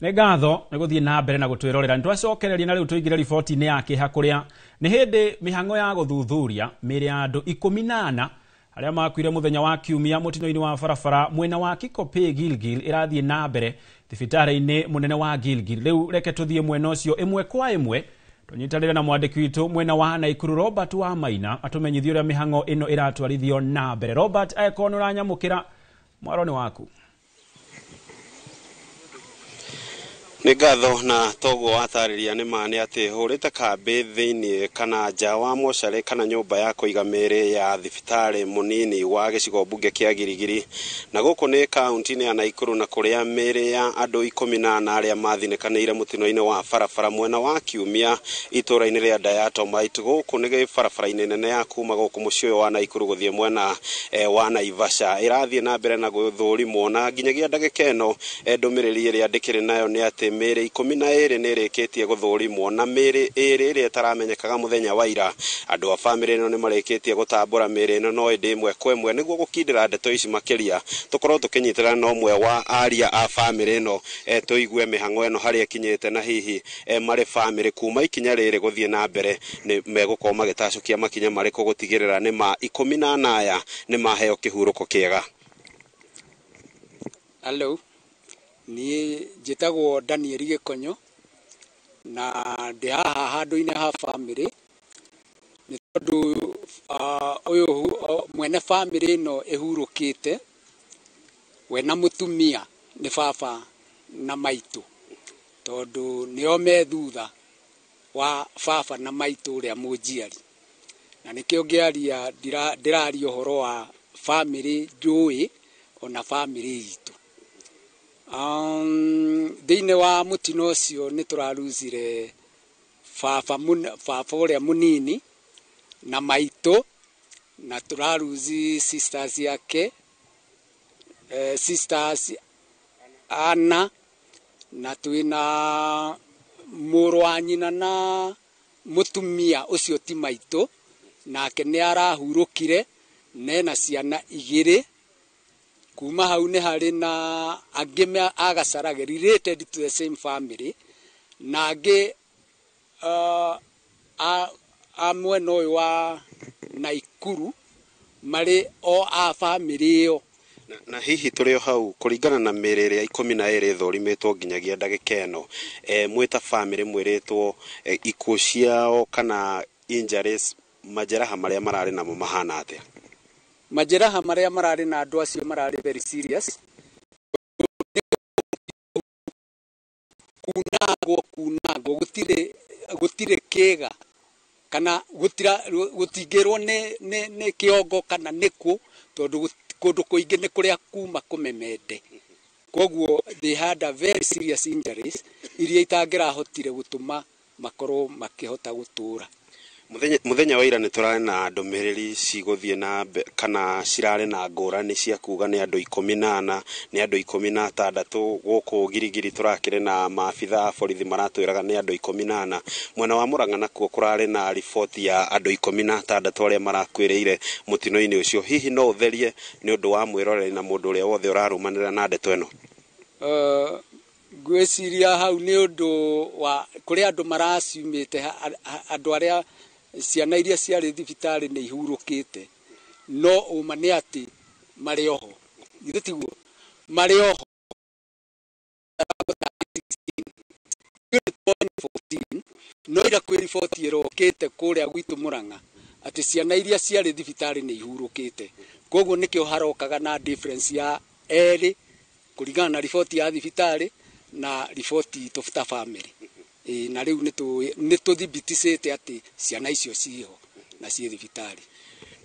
Nĩ ngatho nĩ gũthiĩ na mbere na gũtwĩrorera. Nĩ twacokereria na rĩu tũingĩre riboti-inĩ ya kĩeha kũrĩa nĩ hĩndĩ mĩhang'o ya gũthuthuria mĩĩrĩ ya andũ 14 arĩa makuire mũthenya wa kiumia mũtino-inĩ wa barabara mwena wa Kikopey Gilgil ĩrathiĩ na mbere thibitarĩ-inĩ mũnene wa Gilgil. Rĩu reke tũthiĩ mwena ũcio ĩmwe kwa ĩmwe tũnyitanĩre na mwandĩki witũ mwena wa Naikuru Robert wa Maina atũmenyithie ũrĩa mĩhang'o ĩno ĩratwarithio na mbere. Robert, angĩkorwo nĩ ũranyamũkĩra, mwaro nĩ waku. Nĩ ngatho na toguo watarĩria nĩ ma nĩ atĩ hũrĩte kambĩ thĩinĩ kana nja wa mocarĩ kana nyũmba ya kũiga mĩĩrĩ ya thibitarĩ mũnini wa gĩcigo mbunge kĩa Girigiri, na gũkũ nĩ kaunti-inĩ ya Naikuru, na kũrĩa mĩĩrĩ ya andũ 14 arĩa mathinĩkanĩire mũtino-inĩ wa barabara mwena wa kiumia itũũra-inĩ rĩa Diatomite. Gũkũ nĩ barabara-inĩ nene ya kuma gũkũ mũciĩ ũyũ wa Naikuru gũthiĩ mwena wa Naivasha ĩrathiĩ na mbere na gũthũrimwo, na nginyagia ndagĩka ĩno ndũmĩrĩri ĩrĩa ndĩkĩrĩ nayo nĩ atĩ mĩĩrĩ 12 nĩ ĩrĩkĩtie gũthũrimwo, na mĩĩrĩ 2 ĩrĩa ĩtaramenyekaga mũthenya wa ira. Andũ a bamĩrĩ ĩno nĩ marĩkĩtie gũtambũra mĩĩrĩ ĩno, no ĩndĩ ĩmwe kwa ĩmwe nĩguo gũkindĩra ndeto ici makĩria tũkorwo tũkĩnyitĩrĩra na ũmwe wa aria a bamĩrĩ ĩno, tũigue mĩhang'o ĩno harĩa ĩkinyĩte, na hihi marĩ bamĩrĩ kuma ikinya rĩrĩ gũthiĩ na mbere nĩ megũkorwo magĩtacũkia makinya marĩkũ gũtigĩrĩra nĩ ma 14 aya nĩ maheo kĩhurũko kĩega. Hello. Niĩ njĩtagwo Daniel Gĩkonyo na ndĩ haha handũ-inĩ ha bamĩrĩ nĩ tondũ ũyũ mwene bamĩrĩ ĩno ĩhurũkĩte we na mũtumia nĩ baba na maitũ, tondũ nĩo me thutha wa baba na maitũ ũrĩa mũnjiari, na Na nĩkĩo ngĩaria ndĩraria ũhoro wa bamĩrĩ njũĩ ona bamĩrĩ itũ. Thĩinĩ wa mũtino ũcio nĩ tũraruzire baba ũrĩa mũnini na maitũ, na tũraruzi sisters yake, sisters ana, na twĩna mũrũ wa nyina na mũtumia ũcio ti maitũ, nake nĩ arahurũkire nena ciana igĩrĩ. Kuma hau nĩ harĩ na angĩ agacarage related to the same family, na angĩ a mwena ũyũ wa Naikuru marĩ o a bamĩrĩ ĩyo. Na hihi tũrĩ o hau kũringana na mĩĩrĩ ĩrĩa 12 ĩthũrimĩtwo nginyagia ndagĩka ĩno, mwĩ ta bamĩrĩ mwĩrĩtwo ikuũ ciao kana injuries, majeraha marĩa mararĩ namo mahana atĩa? Majeraha marĩa mararĩ na andũ acio mararĩ very serious. Kunangwo gũtirĩ kĩga kana gũtingĩrwo nĩ kĩongo kana nĩkũ, tondũ kũndũ kũingĩ nĩ kũrĩa kuma kũmemende. Koguo they had a very serious injuries iria itangĩrahotire gũtũma makorwo makĩhota gũtũra. Mũthenya wa ira nĩ tũrarĩ na ndũmĩrĩri cigũthiĩ na kana cirarĩ na ngũrani cia kuga nĩ andũ 14, nĩ andũ 16. Gũkũ Girigiri tũrakĩrĩ na maabitha a borithi maratwĩraga nĩ andũ 14. Mwena wa Murang'a nakuo kũrarĩ na riboti ya andũ 16 arĩa marakuĩrĩire mũtino-inĩ ũcio. Hihi no ũtherie nĩ ũndũ wa mwĩroreri na mũndũ ũrĩa wothe ũrarũmanĩrĩra na ndeto ĩno? Ngwĩciria hau nĩ ũndũ wa kũrĩ andũ maraciumĩte, andũ arĩa ciana iria ciarĩ thibitarĩ nĩ ihurũkĩte, no ũma nĩ atĩ marĩ oho, githĩ tiguo? Marĩ oho 14, no ira kwĩ riboti ĩrokĩte kũrĩa gwitũ Murang'a atĩ ciana iria ciarĩ thibitarĩ nĩ ihurũkĩte. Koguo nĩkĩo harokaga na difference ya erĩ kũringana na riboti ya thibitarĩ na riboti itũ ta bamĩrĩ. Na rĩu nĩ tũthibiticĩte atĩ ciana icio ciho na ciĩ thibitarĩ.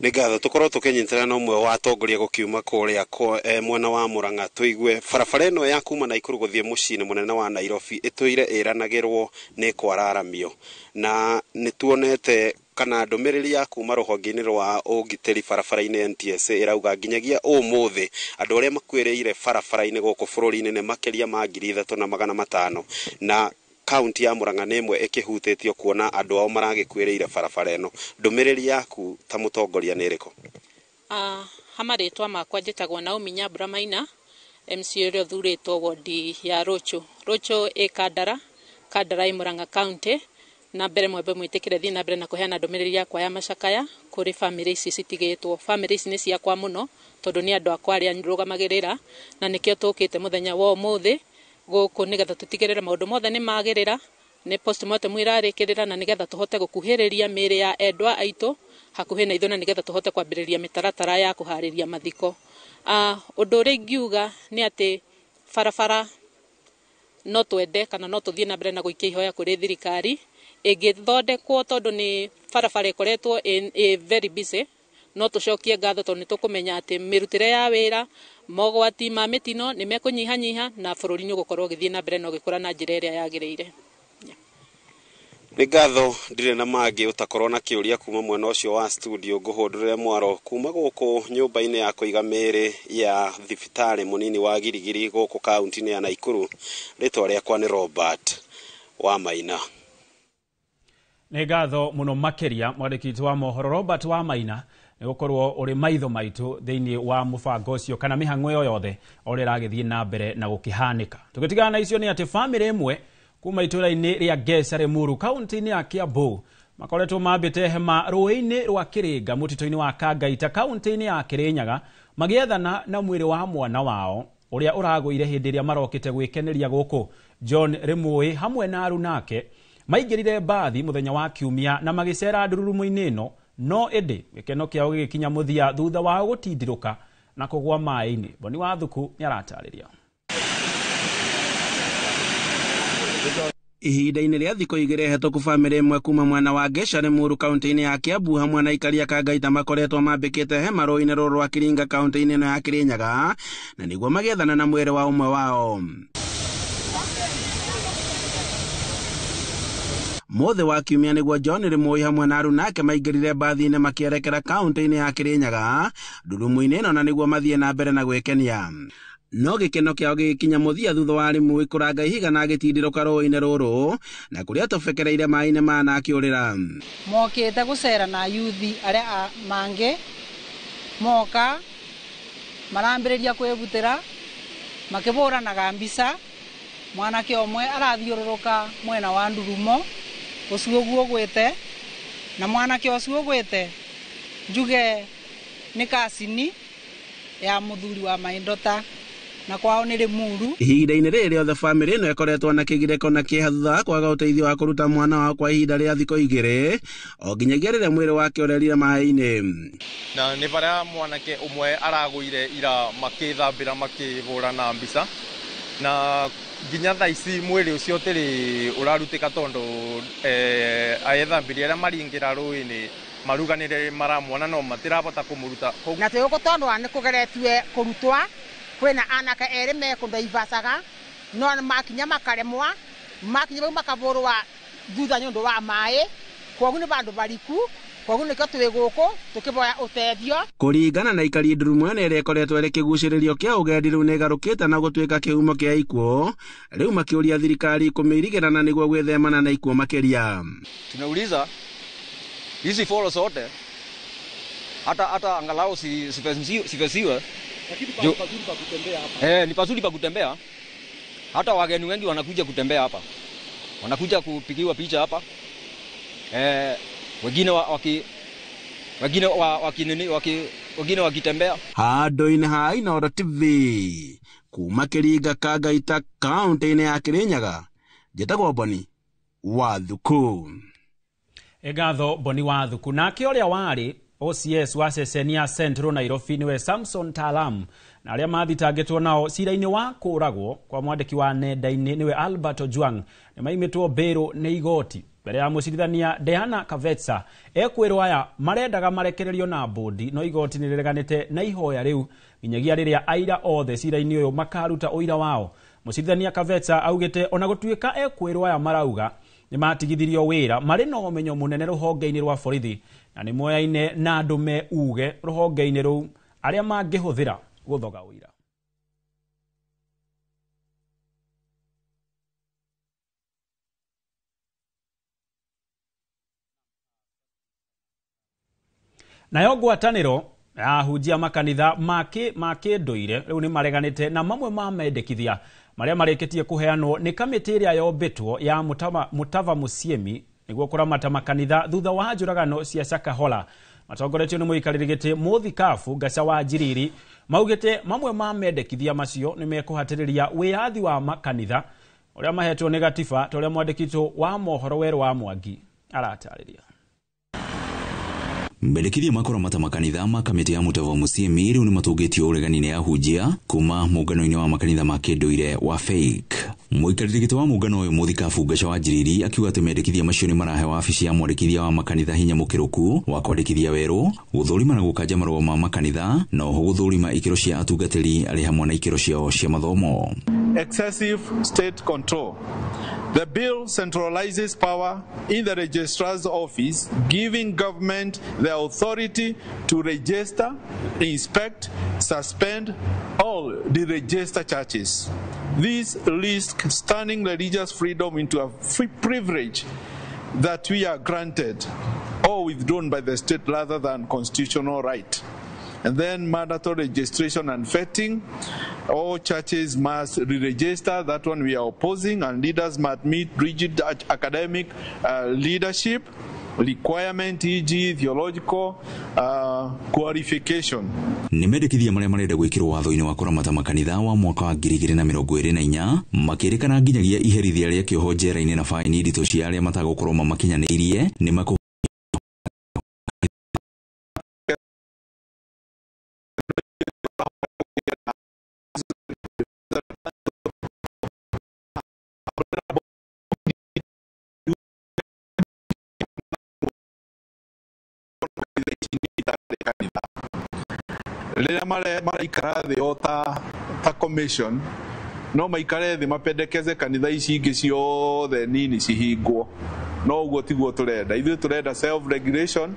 Nĩ ngatho tũkorwo tũkĩnyitana na ũmwe wa atongoria gũkiuma kũrĩa mwena wa Murang'a tũigue barabara ĩno ya kuma Naikuru gũthiĩ mũciĩ-inĩ mũnene wa Nairobi ĩtũire ĩranagĩrwo nĩ kwararamio, na nĩ tuonete kana ndũmĩrĩri ya kuma rũhonge-inĩ rwa ũgitĩri barabara-inĩ NTSA ĩrauga nginyagia ũmũthĩ andũ arĩa makuĩrĩire barabara-inĩ gũkũ bũrũri-inĩ nĩ makĩria ma 3500, na kaunti ya Murang'a nĩ ĩmwe ĩkĩhutĩtio kuona andũ ao maragĩkuĩrĩire barabara ĩno. Ndũmĩrĩri yaku ta mũtongoria nĩ ĩrĩkũ? Ha marĩtwa makwa njĩtagwo Naomi Nyambura Maina, MCA ũrĩa ũthurĩtwo wodi ya Rũchũ. Rũchũ ĩ Kandara, Kandara ĩ Murang'a County. Na mbere mwembe mwĩtĩkĩre thiĩ na mbere na kũheana ndũmĩrĩri yakwa ya macakaya kũrĩ bamĩrĩ ici citigĩtwo. Bamĩrĩ ici nĩ ciakwa mũno tondũ nĩ andũ akwa arĩa ndũgamagĩrĩra, na nĩkĩo tũkĩte mũthenya wa ũmũthĩ gũkũ nĩgetha tũtigĩrĩre maũndũ mothe nĩ magĩrĩra, nĩ postmortem ĩrarĩkĩrĩra, na nĩgetha tũhote gũkuhĩrĩria mĩĩrĩ ya endwa aitũ hakuhĩ na ithuĩ, na nĩgetha tũhote kwambĩrĩria mĩtaratara ya kũharĩria mathiko. Ũndũ ũrĩa ingiuga nĩ atĩ barabara no twende kana no tũthiĩ na mbere na gũikia ihoya kũrĩ thirikari ĩngĩthondekwo, tondũ nĩ barabara ĩkoretwo ĩ very busy. No tũcokie ngatho tondũ nĩ tũkũmenya atĩ mĩrutĩre ya wĩra, mogwati ma mĩtino nĩ mekũnyihanyiha, na bũrũri nĩ ũgũkorwo ũgĩthiĩ na mbere na ũgĩkũra na njĩra ĩrĩa yagĩrĩire. Nĩ ngatho ndirĩ na mangĩ ũtakorwo na kĩũria kuma mwena ũcio wa studio ngũhũndũrĩre mwaro kuma gũkũ nyũmba-inĩ ya kũiga mĩĩrĩ ya thibitarĩ mũnini wa Girigiri gũkũ kaunti-inĩ ya Naikuru. Rĩtwa rĩakwa nĩ Robert wa Maina. Nĩ ngatho mũno makĩria mwandĩki witũ wa mohoro Robert wa Maina nĩ gũkorwo ũrĩ maitho maitũ thĩinĩ wa mũbango ũcio kana mĩhang'o ĩyo yothe ũrĩa ĩragĩthiĩ na mbere na gũkĩhanĩka. Tũgĩtigana na icio nĩ atĩ bamĩrĩ ĩmwe kuma itũũra-inĩ rĩa Ngeca Limuru kaunti-inĩ ya Kiambu makoretwo mambĩte hema rũĩ-inĩ rwa Kĩrĩnga mũtitũ-inĩ wa Kangaita kaunti-inĩ ya Kĩrĩnyaga magĩethana na mwĩrĩ wa mwana wao ũrĩa ũragũire hĩndĩ ĩrĩa marokĩte gwĩkeneria gũkũ. John Rimui hamwe na arunake maingĩrire mbathi mũthenya wa kiumia na magĩcera ndururumo-inĩ ĩno, no ĩndĩ gĩkeno kĩao gĩgĩkinya mũthia thutha wao gũtindirũka na kũgũa maĩ-inĩ. Boni wa Thuku nĩaratarĩria. Ihinda-inĩ rĩa thikũ igĩrĩ hetũku bamĩrĩ ĩmwe kuma mwena wa Ngeca Limuru kaunti-inĩ ya Kiambu hamwe na aikari a Kangaita makoretwo mambĩkĩte hema rũĩ-inĩ rũrũ rwa Kiringa kaunti-inĩ ĩno ya Kirinyaga na nĩguo magĩethana na mwĩrĩ wa ũmwe wao. Mũthĩ wa kiumia nĩguo John Rimui hamwe na aruna ake maingĩrire mbathi-inĩ makĩerekera kaunti-inĩ ya Kirinyaga ndurumu-inĩ ĩno na nĩguo mathiĩ na mbere na gwĩkenia. No gĩkeno kĩao gĩgĩkinya mũthia thutha wa Rimui kũranga ihiga na agĩtindĩrũka rũĩ-inĩ rũrũ na kũrĩa atobekereire maĩ-inĩ maya na akĩũrĩra. Mokĩte gũcera na yuthi arĩa mangĩ moka marambĩrĩria kwĩbutĩra makĩbũranaga mbica mwanake ũmwe arathiũrũrũka mwena wa ndurumo ũcio ũguo ũgwĩte na mwanake ũcio ũgwĩte njuge nĩ kacini ya mũthuri wa Maindota na kwao nĩ Limuru. Ihinda-inĩ rĩrĩ rĩothe bamĩrĩ ĩno ĩkoretwo na kĩgirĩko na kĩeha thutha wa kwaga ũteithio wa kũruta mwana wao kwa ihinda rĩa thikũ igĩrĩ o nginyagia rĩrĩa mwĩrĩ wake ũrerire maĩ-inĩ. Na nĩ barĩa mwanake ũmwe aragũire ira makĩthambĩra makĩhũrana mbica na nginya thaa ici mwĩrĩ ũcio ũtĩrĩ ũrarutĩka tondũ ethambĩri arĩa maringĩra rũĩ-inĩ maruganĩre maramwona no matirabota kũmũruta. Na twĩ gũkũ tondũ nĩ kũgeretue kũrutwa kwĩna anake erĩ me kũndũ ibacaga no makinya makaremwa makinya bau makabũrwa thutha nĩ ũndũ wa maĩ kwoguo nĩ bandũ bariku kwoguo nĩkĩo twĩ gũkũ tũkĩboya ũteithio. Kũringana na aikari ndurumu ĩno ĩrĩa ĩkoretwo ĩrĩ kĩgucĩrĩrio kĩa ũgendi rĩu nĩĩgarũkĩte na gũtuĩka kĩhumo kĩa ikuũ rĩu makĩũria thirikari kũmĩirigĩra na nĩguo gwĩthemana na ikuũ makĩria. Tunauliza hizi folo zote hata angalau sifesiwe. Lakini pazuri pa kutembea hapa. Ni pazuri pa kutembea. Hata wageni wengi wanakuja kutembea hapa. Wanakuja kupigiwa picha hapa. Wengine wakitembea. Handũ-inĩ ha Inooro TV kuma Kiringa Kangaita kaunti-inĩ ya Kirinyaga njĩtagwo Boni wa Thuku. Ngatho Boni wa Thuku. Nake ũrĩa warĩ OCS wa ceceni ya Central Nairobi niwe Samson Talam na arĩa mathitangĩtwo nao cira-inĩ wa kũragwo kwa mwandĩki wa nenda-inĩ niwe Albert Ojwang nĩ maimĩtwo mbĩrũ nĩ igoti mbere ya mũcirithania Diana Kavetsa. Ekwĩrwo aya marendaga marekererio na bodi no igoti nĩ rĩreganĩte na ihoya rĩu nginyagia rĩrĩa aira othe cira-inĩ ũyũ makaruta ũira wao. Mũcirithania Kavetsa augĩte ona gũtuĩka ekwĩrwo aya marauga nĩ matigithirio wĩra marĩ na ũmenyo mũnene rũhonge-inĩ rwa borithi na nĩ moyaine na andũ me uge rũhonge-inĩ rũu arĩa mangĩhũthĩra gũthoga ũira. Nayo ngwatanĩro ya ahunjia makanitha ma kĩndũire rĩu nĩ mareganĩte na mamwe ma mendekithia marĩa marĩkĩtie kũheanwo nĩ kamĩtĩ ĩrĩa yombĩtwo ya Mutava Musyimi nĩguo kũramata makanitha thutha wa njũragano cia Shakahola. Matongoretio nĩ mũikarĩri gĩtĩ Mũthikabu Ngaca wa Njiriri maugĩte mamwe ma mendekithia macio nĩ mekũhatĩrĩria wĩyathi wa makanitha ũrĩa mahetwo nĩ gatiba ta ũrĩa mwandĩki wa mohoro Werũ wa Mwangi aratarĩria. Mendekithia ma kũramata makanitha ma kamĩtĩ ya Mutava Musyimi rĩu nĩ matũngĩtio ũregani-inĩ ahunjia kuma mũngano-inĩ wa makanitha ma kĩndũire wa FAIC. Mũikarĩri gĩtĩ wa mũngano ũyũ Mũthikabu Ngaca wa Njiriri akiuga atĩ mendekithia macio nĩ marahe wabici ya mwandĩkithia wa makanitha hinya mũkĩrũku wa kwandĩkithia werũ, gũthũrima na gũkanja marũa ma makanitha na oho gũthũrima ikĩro cia atungatĩri arĩ hamwe na ikĩro ciao cia mathomo. Excessive state control. The bill centralizes power in the registrar's office, giving government the authority to register, inspect, suspend all deregister churches. This risks turning religious freedom into a free privilege that we are granted or withdrawn by the state rather than constitutional right. And then mandatory registration and vetting. All churches must re-register. That one we are opposing. And leaders must meet rigid academic leadership requirement, e.g. theological qualification. Nĩ mendekithia marĩa marenda gwĩkĩrwo watho-inĩ wa kũramata makanitha wa mwaka wa 2024 makĩrĩkana nginyagia iherithia rĩa kĩoho njera-inĩ na baini nditũ cia arĩa matagũkorwo mamakinyanĩirie nĩ makũ itarĩ kanitha. Rĩrĩa maraikara thĩ o ta commission, no maikare thĩ mapendekeze kanitha ici ingĩ ciothe nini cihingwo. No ũguo tiguo tũrenda. Ithuĩ tũrenda self regulation,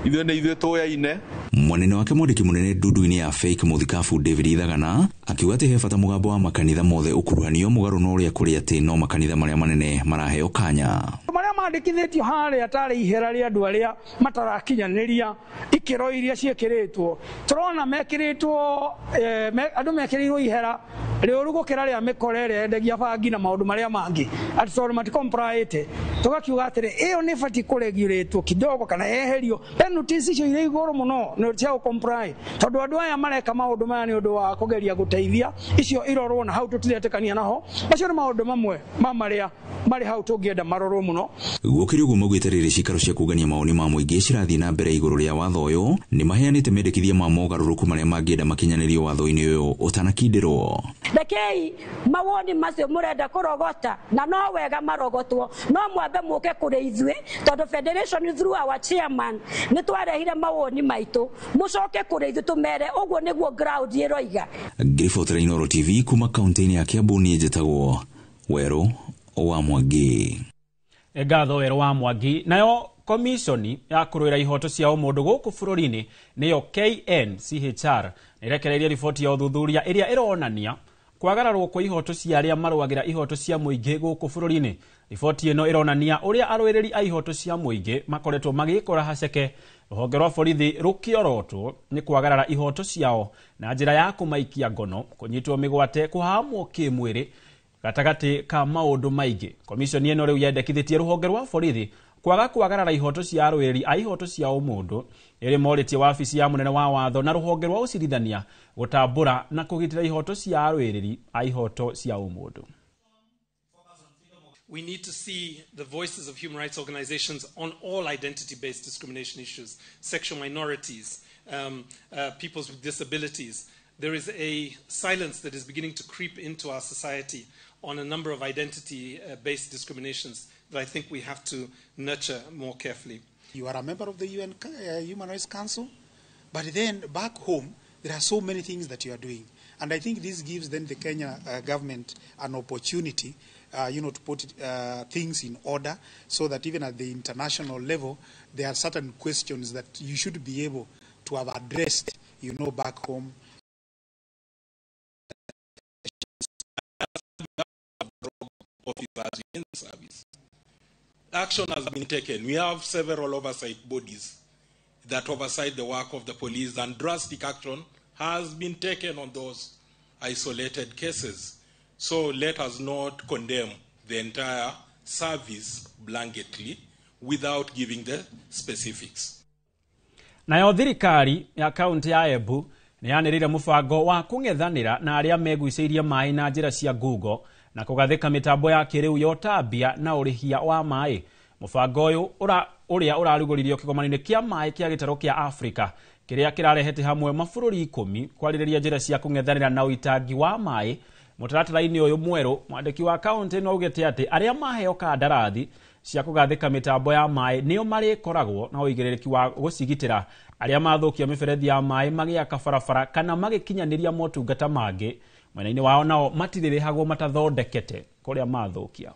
ithuĩ nĩ ithuĩ tũyaine. Mwanene wake mwandĩki mũnene ndundu-inĩ ya Fake Mũthikabu David Ithagana akiuga atĩ he bata mũgambo wa makanitha mothe ũkuruhanio mũgarũ na ũrĩa kũrĩ atĩ no makanitha marĩa manene maraheo kanya. Marĩa mandĩkithĩtio harĩa tarĩ ihera rĩa andũ arĩa matarakinyanĩria ikĩro iria ciĩkĩrĩtwo, tũrona mekĩrĩtwo andũ mekĩrĩirwo ihera rĩũru gũkĩra rĩa mĩkora ĩrĩa yendagia bangi na maũndũ marĩa mangĩ, atĩ tondũ matikomplaĩte. Tũgakiuga atĩrĩ, ĩyo nĩ batiĩ kũregurĩtwo kidogo kana yeherio penalties icio irĩ igũrũ mũno nĩ cia gũcomply, tondũ andũ aya mareka maũndũ maya nĩ ũndũ wa kũgeria gũteithia, icio irorwo na hau tũtiretĩkania naho. Macio nĩ maũndũ mamwe ma marĩa marĩ hau tũngĩenda marorwo mũno. Gũkĩrĩ ũguo maugĩte rĩrĩ cikaro cia kũngania mawoni ma mũingĩ cirathiĩ na mbere igũrũ rĩa watho ũyũ, nĩ maheanĩte mendekithia ma mogarũrũku marĩa mangĩenda makinyanĩrio watho-inĩ ũyũ ũtanakindĩrwo. Rekei mawoni macio mũrenda kũrogota na no wega marogotwo, no mwambe mũke kũrĩ ithuĩ, tondũ federation through our chairman nĩ twarehire mawoni maitũ, mũcoke kũrĩ ithuĩ tũmere ũguo nĩguo ground ĩroiga. Ngĩribotera Inooro TV kuma kaunti-inĩ ya Kiambu, niĩ njĩtagwo Werũ wa Mwangi. Ngatho Werũ wa Mwangi. Nayo komishoni ya kũrũĩra ihoto cia ũmũndũ gũkũ bũrũri-inĩ nĩyo KNCHR nĩrekereirie riboti ya ũthuthuria ĩrĩa ĩronania kwagararwo kwa ihoto cia arĩa marũagĩra ihoto cia mũingĩ gũkũ bũrũri-inĩ. Riboti ĩno ĩronania ũrĩa arũĩrĩri a ihoto cia mũingĩ makoretwo magĩkora haceke rũhonge rwa borithi rũkĩorotwo nĩ kwagarara ihoto ciao na njĩra ya kũmaikia ngono, kũnyitwo mĩgwate, kũhamwo kĩmwĩrĩ gatagatĩ ka maũndũ maingĩ. Komishoni ĩno rĩu yendekithĩtie rũhonge rwa borithi kwaga kwagarara ihoto cia arũĩrĩri a ihoto cia ũmũndũ, ĩrĩ morĩtie wabici ya mũnene wa watho na rũhonge rwa ũcirithania gũtambũra na kũgitĩra ihoto cia arũĩrĩri a ihoto cia ũmũndũ. We need to see the voices of human rights organizations on all identity-based discrimination issues, sexual minorities, peoples with disabilities. There is a silence that is beginning to creep into our society on a number of identity-based discriminations that I think we have to nurture more carefully. You are a member of the UN Human Rights Council, but then back home, there are so many things that you are doing. And I think this gives then the Kenya government an opportunity to put things in order so that even at the international level, there are certain questions that you should be able to have addressed, back home. Officers in service. Action has been taken. We have several oversight bodies that oversight the work of the police, and drastic action has been taken on those isolated cases. So let us not condemn the entire service blanketly without giving the specifics. Nayo thirikari ya kaunti ya Embu nĩ yanĩrĩire mũbango wa kũng'ethanĩra na arĩa megucĩirie maĩ na njĩra cia Google na kũgathĩka mĩtambo ya kĩrĩu ya ũtambia na ũrĩhia wa maĩ. Mũbango ũyũ ũrĩa ũrarugũririo kĩgomano-inĩ kĩa maĩ kĩa gĩtarũ kĩa Afrika kĩrĩa kĩrarehete hamwe mabũrũri 10 kwarĩrĩria njĩra cia kũng'ethanĩra na ũitangi wa maĩ. Mũtaratara-inĩ ũyũ mwerũ, mwandĩki wa kaunti no augĩte atĩ arĩa maheo kandarathi cia kũgathĩka mĩtambo ya maĩ nĩo marĩkoragwo na ũigĩrĩrĩki wa gũcigitĩra arĩa mathũkia mĩberethi ya maĩ magĩaka barabara kana magĩkinyanĩria motungata mangĩ. Mwena-inĩ wao nao matirĩrĩhagwo matathondekete kũrĩa mathũkia.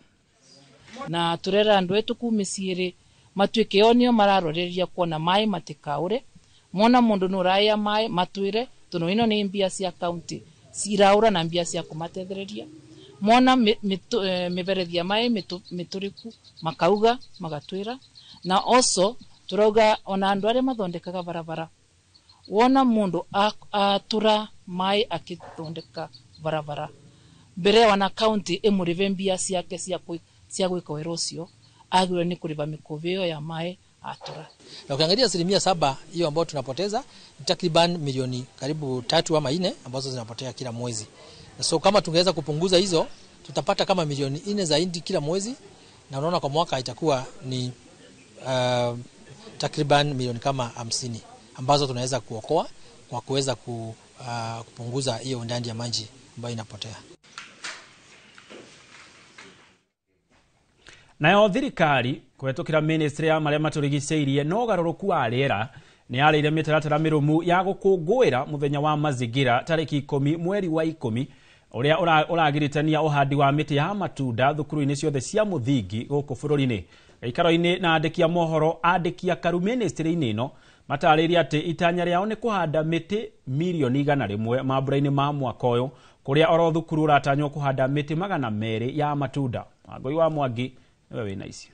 Na turera andu etu ku miciiri matuike o nio mararoreria kuona mai matikaure mona mundu nuraya mai matwire tono ino ni mbia cia county ciraura na mbia cia kumatethereria mona miberethi ya mai mituriku makauga magatwira. Na also turauga ona andu aria mathondekaga barabara wona mundu atura mai akithondeka barabara mbere wana county imurive mbia ciake cia gwika wira ucio agirwe ni kuriva mikuvio ya mai atura. Na ukiangalia 7% hiyo ambayo tunapoteza ni takriban milioni karibu 3 ama 4 ambazo zinapotea kila mwezi. Na so kama tungeweza kupunguza hizo tutapata kama milioni 4 zaidi kila mwezi, na unaona kwa mwaka itakuwa ni takriban milioni kama 50 ambazo tunaweza kuokoa kwa kuweza kupunguza hiyo ndani ya maji ambayo inapotea. Nayo thirikari kũhetũkĩra ministry ya marĩa matũrigicĩirie na ũgarũrũku wa rĩera Nĩ yarĩire mĩtaratara mĩrũmu ya gũkũngũĩra mũthenya wa mazingira tarĩki 10 mweri wa 10 ũrĩa ũragiritania ũhandi wa mĩtĩ ya matunda thukuru-inĩ ciothe cia mũthingi gũkũ bũrũri-inĩ. Gĩikaro-inĩ na andĩki a mohoro andĩki a karu ministry-inĩ ĩno matarĩirie atĩ itanya rĩao nĩ kũhanda mĩtĩ mirioni 100 mambura-inĩ ma mwaka ũyũ kũrĩa oro thukuru ũratanywo kũhanda mĩtĩ 200 ya matunda. Wangũi wa Mwangi nĩwe wĩna ici.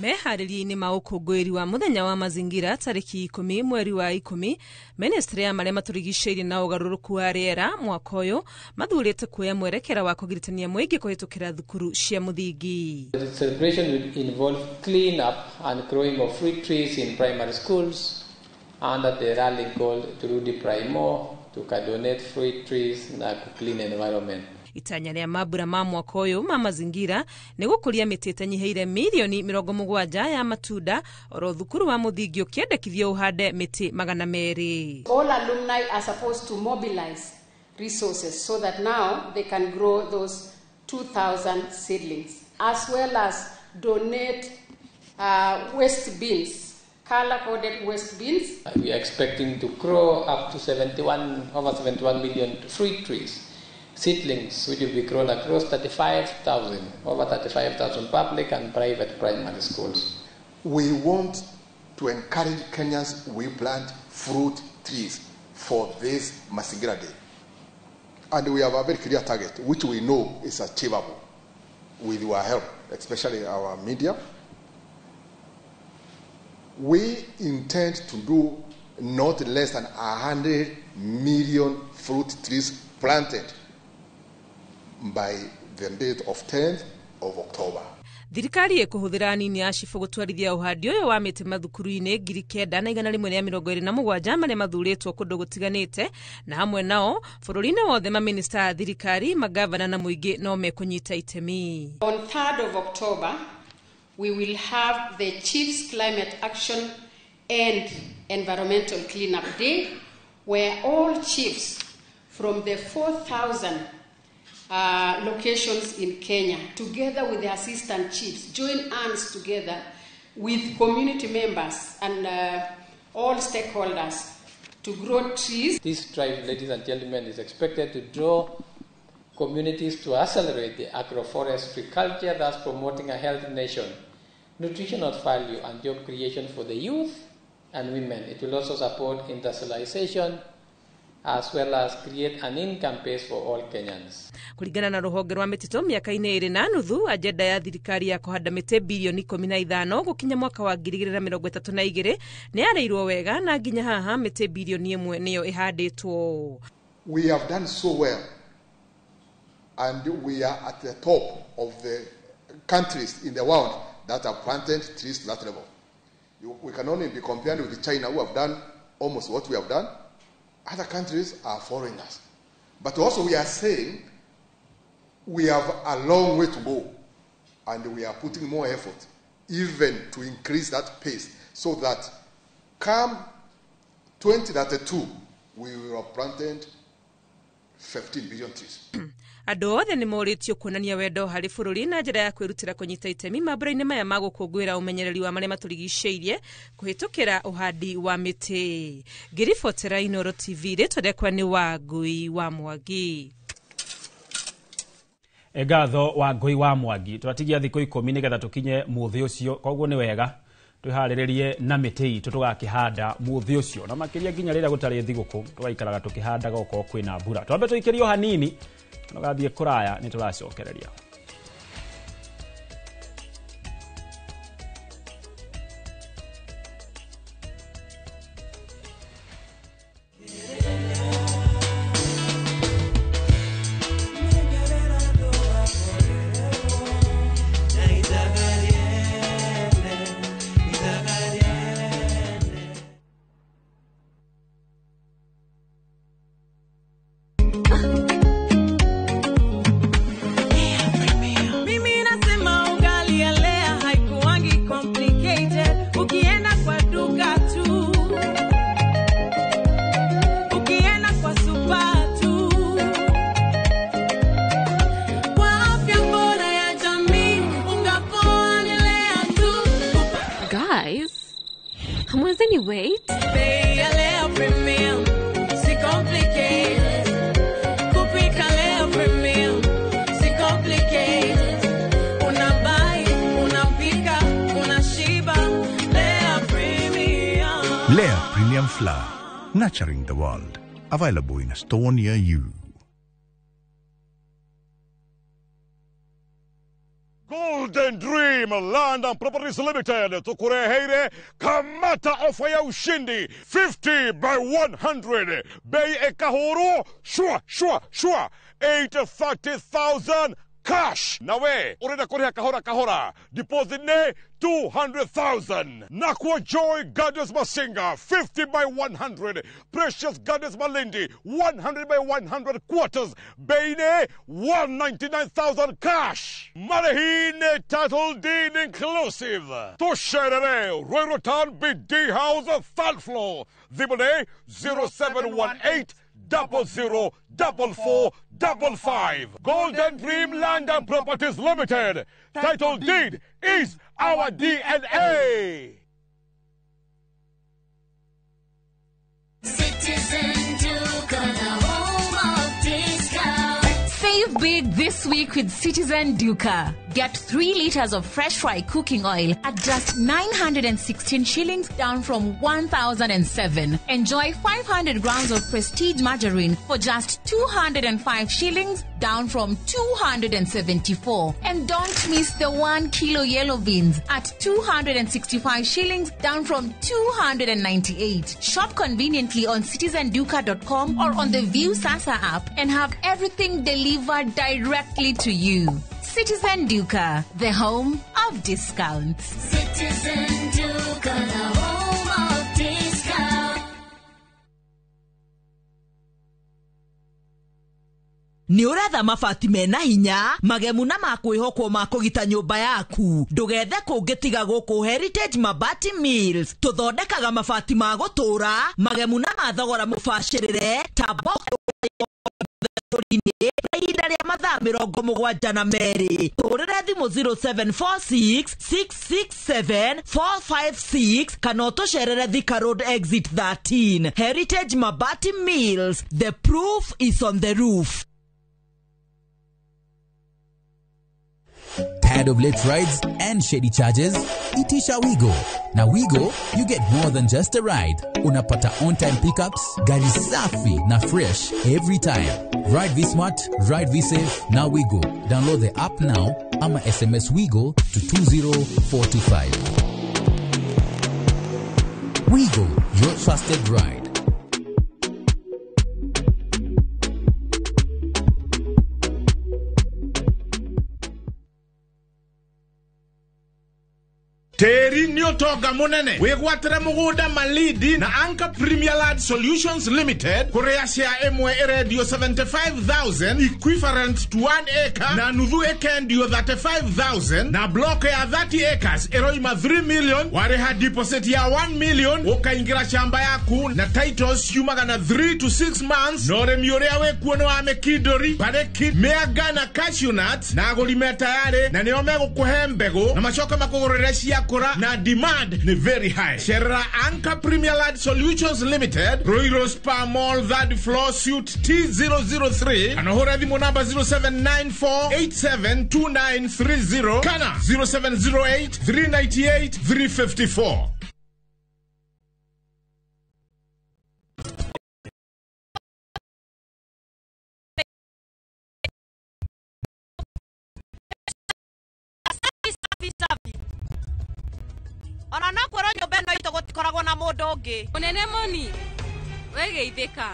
Meharĩria-inĩ ma ũkũngũĩri wa mũthenya wa mazingira tarĩki 10 mweri wa 10, ministry ya marĩa matũrigicĩirie na ũgarũrũku wa rĩera mwaka ũyũ mathurĩte kuoya mwerekera wa kũgiritania mũingĩ kũhĩtũkĩra thukuru cia mũthingi. The celebration will involve clean up and growing of fruit trees in primary schools under the rally called Turudi Primo to donate fruit trees na clean environment. Itanya rĩa mambura ma mwaka ũyũ ma mazingira nĩ gũkũria mĩtĩ ĩtanyihĩire mirioni 70 ya matunda oro thukuru wa mũthingi ũkĩendekithio ũhande mĩtĩ 200. All alumni are supposed to mobilize resources so that now they can grow those 2,000 seedlings, as well as donate waste bins, color-coded waste bins. We are expecting to grow up to over 71 million fruit trees, seedlings, which will be grown across over 35,000 public and private primary schools. We want to encourage Kenyans we plant fruit trees for this Mazingira Day. And we have a very clear target, which we know is achievable with your help, especially our media. We intend to do not less than 100 million fruit trees planted by the date of 10th of October. Thirikari ĩkũhũthĩra nini ya cibũ gũtwarithia ũhandi ũyũ wa mĩtĩ mathukuru-inĩ 9,127 marĩa mathurĩtwo kũndũ gũtiganĩte, na hamwe nao bũrũri-inĩ wothe maminista a thirikari, magavana na mũingĩ no mekũnyita itemi. On 3rd of October, we will have the Chiefs Climate Action and Environmental Cleanup Day, where all chiefs from the 4,000 locations in Kenya, together with the assistant chiefs, join hands together with community members and all stakeholders to grow trees. This drive, ladies and gentlemen, is expected to draw communities to accelerate the agroforestry culture, thus promoting a healthy nation, nutritional value and job creation for the youth and women. It will also support industrialization as well as create an income base for all Kenyans. Kulingana na rũhonge rwa mĩtitũ mĩaka-inĩ 2.5 agenda ya thirikari ya kũhanda mĩtĩ bilioni 15 gũkinya mwaka wa 2032 nĩ yarĩirwo wega na nginya haha mĩtĩ bilioni 1 nĩyo ĩhandĩtwo. We have done so well and we are at the top of the countries in the world that have planted trees to that level. We can only be compared with China, who have done almost what we have done. Other countries are following us. But also we are saying we have a long way to go, and we are putting more effort even to increase that pace so that come 2032, we will have planted 15 billion trees. Andũ othe nĩ morĩtio kuonania wendo harĩ bũrũri na njĩra ya kwĩrutĩra kũnyita itemi mambura-inĩ maya ma gũkũngũĩra ũmenyereri wa marĩa matũrigicĩirie kũhĩtũkĩra ũhandi wa mĩtĩ. Ngĩribotera Inooro TV, rĩtwa rĩakwa nĩ Wangũi wa Mwangi. Ngatho Wangũi wa Mwangi. Twatigia thikũ 10 nĩgetha tũkinye mũthĩ ũcio, koguo nĩ wega twĩharĩrĩrie na mĩtĩ itũ tũgakĩhanda mũthĩ ũcio, na makĩria nginya rĩrĩa gũtarĩ thigũkũ tũgaikaraga tũkĩhandaga okorwo kwĩna mbura. Twambe tũikĩrio hanini, tũgathiĩ kũraya nĩ tũracokereria. right? Bei ya Lea Premium si complicated. Kupika Lea Premium si complicated. Unabai, unapika, unashiba. Lea Premium. Lea Premium Flour, nurturing the world. Available in a store near you. Golden Dream Land and Properties Limited tukureheire kamata ofa ya ushindi 50 by 100 bei ekahuru shwa shwa shwa 830,000 cash nawe urenda kuriha kahora kahora deposit ne 200,000 Nakwa Joy Gardens Masinga 50 by 100 Precious Gardens Malindi 100 by 100 quarters Beine 199,000 cash Marehine title deed inclusive Tusherere Royal Town BD House third floor Zibone 0718 00 44 55. Golden Dream Land and Properties Limited. Title deed is our DNA. Citizen Duka, the home of discount. Save big this week with Citizen Duka. Get 3 liters of fresh fry cooking oil at just 916 shillings, down from 1,007. Enjoy 500 grams of Prestige margarine for just 205 shillings, down from 274. And don't miss the 1 kilo yellow beans at 265 shillings, down from 298. Shop conveniently on citizenduka.com or on the View Sasa app and have everything delivered directly to you. Citizen Duka, the home of discounts. Citizen Duka, the home of discounts. Nĩ ũretha mabati mena hinya magemu na ma kwĩhokwo ma kũgita nyũmba yaku ndũgethe kũngĩ tiga gũkũ Heritage Mabati Mills tũthondekaga mabati ma gũtũũra magemu na ma thogora mũbacĩrĩre ta box na ihinda rĩa mathaa 72 tũhũrĩre thimũ 0746 667 456 kana ũtũcerere Thika Road exit 13. Heritage Mabati Mills, the proof is on the roof. Tired of late rides and shady charges? Itisha Wigo. Now Wigo, you get more than just a ride. Unapata on-time pickups, gari safi na fresh every time. Ride V Smart, ride V Safe, now Wigo. Download the app now ama SMS Wigo to 20425. Wigo, your trusted ride. Tĩri nĩ ũtonga mũnene wĩgwatĩre mũgũnda Malindi na Anchor Premier Land Solutions Limited kũrĩa share ĩmwe ĩrendio 75,000 equivalent to 1 acre na nuthu ĩkendio 35,000 na block ya 30 acres ĩroima 3 million warĩha deposit ya 1 million ũkaingĩra shamba yaku na titles ciumaga na 3 to 6 months na ũrĩmi ũrĩa wĩkuo nĩ wa mĩkindũri barĩki mĩanga na cashew nuts na agũri me tayarĩ na nĩo megũkũhe mbegũ na macoke makũgũrĩre cia kura na demand ni very high. Sherera Anchor Premier Land Solutions Limited, Royal Spa Mall, third floor, suite T003, kana hũra thimũ namba 0794872930 kana 0708 398 354. Ona no kwĩrwo nyũmba ĩno itũ gũtikoragwo na mũndũ ũngĩ. Mũnene Moni, wĩgeithĩka.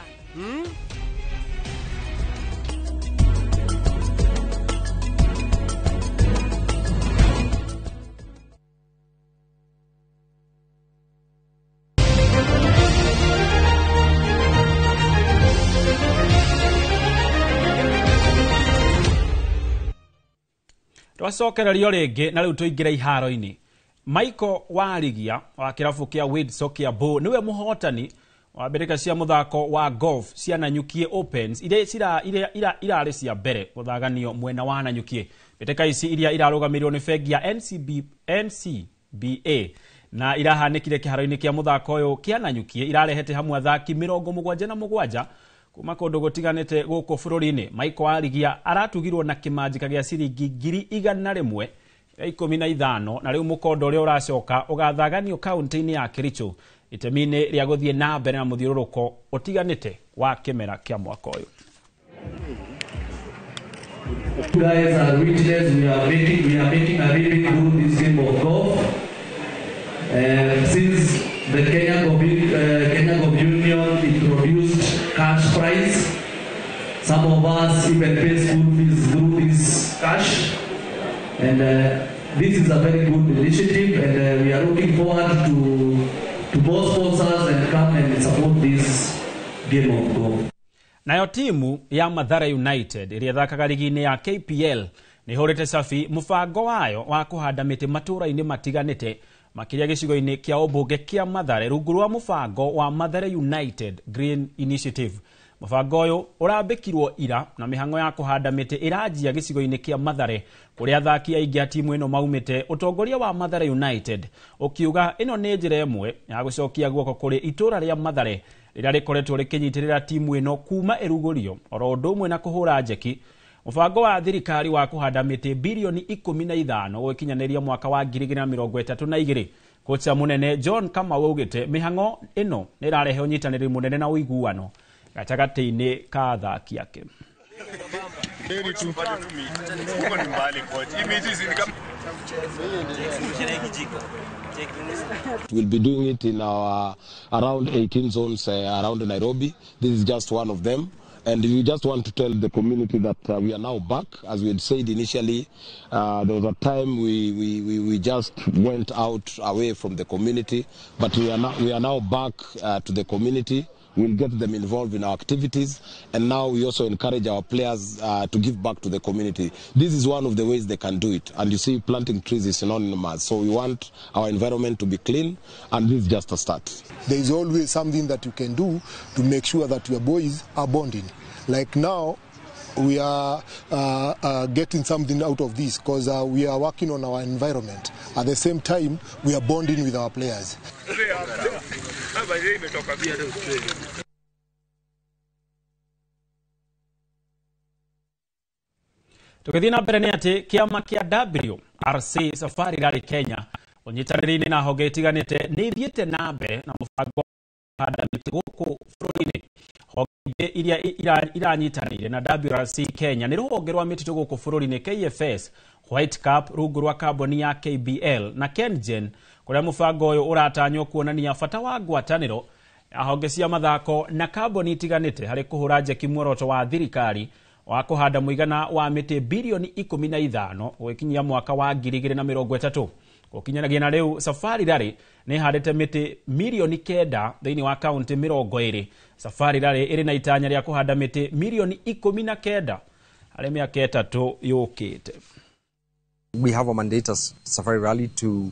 Twacokererio rĩngĩ na rĩu tũingĩre iharo-inĩ. Michael Warigia wa kĩrabu kĩa Windsor Kiambu nĩwe mũhotani wa mbĩrĩka cia mũthako wa golf cia Nanyukie Opens iria irarĩ cia mbere gũthaganio mwena wa Nanyukie. Mbĩtĩka ici iria irarũgamĩrĩrwo nĩ bengi ya NCBA Na irahanĩkire kĩharo-inĩ kĩa mũthako ũyũ kĩa Nanyuki irarehete hamwe athaki 77 kuma kũndũ gũtiganĩte gũkũ bũrũri-inĩ. Michael Warigia aratugirwo na kĩmanjĩka gĩa ciringi 115,000 na rĩu mũkondo ũrĩa ũracoka ũgathaganio kaunti-inĩ ya Kericho itemi-inĩ rĩa gũthiĩ na mbere na mũthiũrũrũko ũtiganĩte wa kĩmera kĩa mwaka ũyũ. You guys are witness, we are making a living through this game of golf. Since the Kenya Golf Union introduced cash prize, some of us even pay school fees through this cash. And this is a very good initiative, and we are looking forward to more sponsors and come and support this game of golf. Nayo timu ya Mathare United ĩrĩa ĩthakaga ligi-inĩ ya KPL nĩ ĩhũrĩte cabi mũbango wayo wa kũhanda mĩtĩ matũũra-inĩ matiganĩte makĩria gĩcigo-inĩ kĩa ũmbunge kĩa Mathare rungu rwa mũbango wa Mathare United Green Initiative. Mũbango ũyũ ũrambĩkirwo ira na mĩhang'o ya kũhanda mĩtĩ ĩranjia gĩcigo-inĩ kĩa Mathare kũrĩa athaki aingĩ a timu ĩno maumĩte. Ũtongoria wa Mathare United ũkiuga ĩno nĩ njĩra ĩmwe ya gũcokia guoko kũrĩ itũũra rĩa Mathare rĩrĩa rĩkoretwo rĩkĩnyitĩrĩra timu ĩno kuma ĩrugũrio oro ũndũ ũmwe na kũhũra njeki mũbango wa thirikari wa kũhanda mĩtĩ bilioni 15 gũgĩkinyanĩria mwaka wa 2032. Kocha mũnene John Kamau augĩte mĩhang'o ĩno nĩ ĩrarehe ũnyitanĩri mũnene na ũiguano gatagatĩ-inĩ ka athaki ake. We'll be doing it in our around 18 zones around Nairobi. This is just one of them. And we just want to tell the community that we are now back. As we had said initially, there was a time we just went out away from the community, but we are now back to the community. We'll get them involved in our activities, and now we also encourage our players to give back to the community. This is one of the ways they can do it. And you see, planting trees is synonymous. So we want our environment to be clean, and this is just a start. There is always something that you can do to make sure that your boys are bonding. Like now, we are getting something out of this because we are working on our environment. At the same time, we are bonding with our players. Tũgĩthiĩ na mbere nĩ atĩ kĩama kĩa WRC Safari Rally Kenya ũnyitanĩri-inĩ na honge itiganĩte nĩ ithiĩte na mbere na mũbango wa kũhanda mĩtĩ gũkũ bũrũri-inĩ. Honge iria iranyitanĩire na WRC Kenya nĩ rũhonge rwa mĩtitũ gũkũ bũrũri-inĩ KFS, White Cap rungu rwa kambuni ya KBL na KenGen, kũrĩa mũbango ũyũ ũratanywo kuonania bata wa ngwatanĩro ya honge cia mathako na kambuni itiganĩte harĩ kũhũra njeki muoroto wa thirikari wa kũhanda mũigana wa mĩtĩ bilioni 15 gũgĩkinyia mwaka wa 2030. Gũkinyanagia na rĩu Safari Rally nĩ ĩhandĩte mĩtĩ milioni 9 thĩinĩ wa kaunti 20. Safari Rally ĩrĩ na itanya rĩa kũhanda mĩtĩ milioni 19 harĩ mĩaka 3 yũkĩte. We have a mandate as Safari Rally to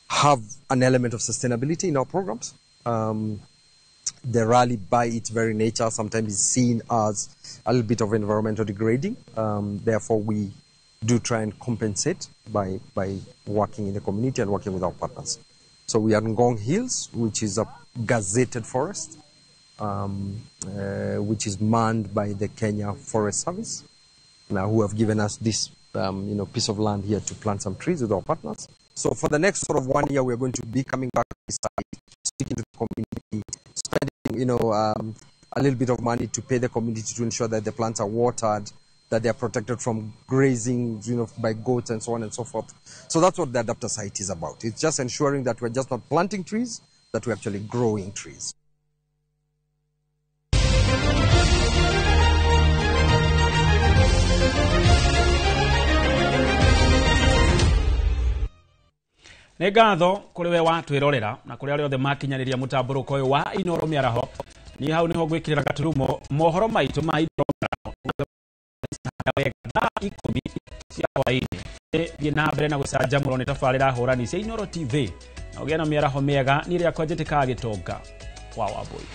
have an element of sustainability in our programs. The rally, by its very nature, sometimes is seen as a little bit of environmental degrading. Therefore, we do try and compensate by working in the community and working with our partners. So we are in Ngong Hills, which is a gazetted forest, which is manned by the Kenya Forest Service, now who have given us this piece of land here to plant some trees with our partners. So for the next sort of 1 year, we are going to be coming back to the site, speaking to the community, spending a little bit of money to pay the community to ensure that the plants are watered, that they are protected from grazing, by goats and so on and so forth. So that's what the adapter site is about. It's just ensuring that we're just not planting trees, that we're actually growing trees. Nĩ ngatho kũrĩ we watwĩrorera na kũrĩ arĩa othe makinyanĩria mũtambũrũko ũyũ wa Inooro Mĩaraho. Niĩ hau nĩho ngwĩkĩrĩra gaturumo mohoro maitũ ma Inooro Mĩaraho wega thaa 10 cia hwaĩ-inĩ. Thiĩ na mbere na gũcanjamũrwo nĩ tabarĩra hũrani cia Inooro TV na ũgĩe na mĩaraho mĩega. Niĩ rĩakwa njĩtĩkaga Gĩtonga wa Wambũi.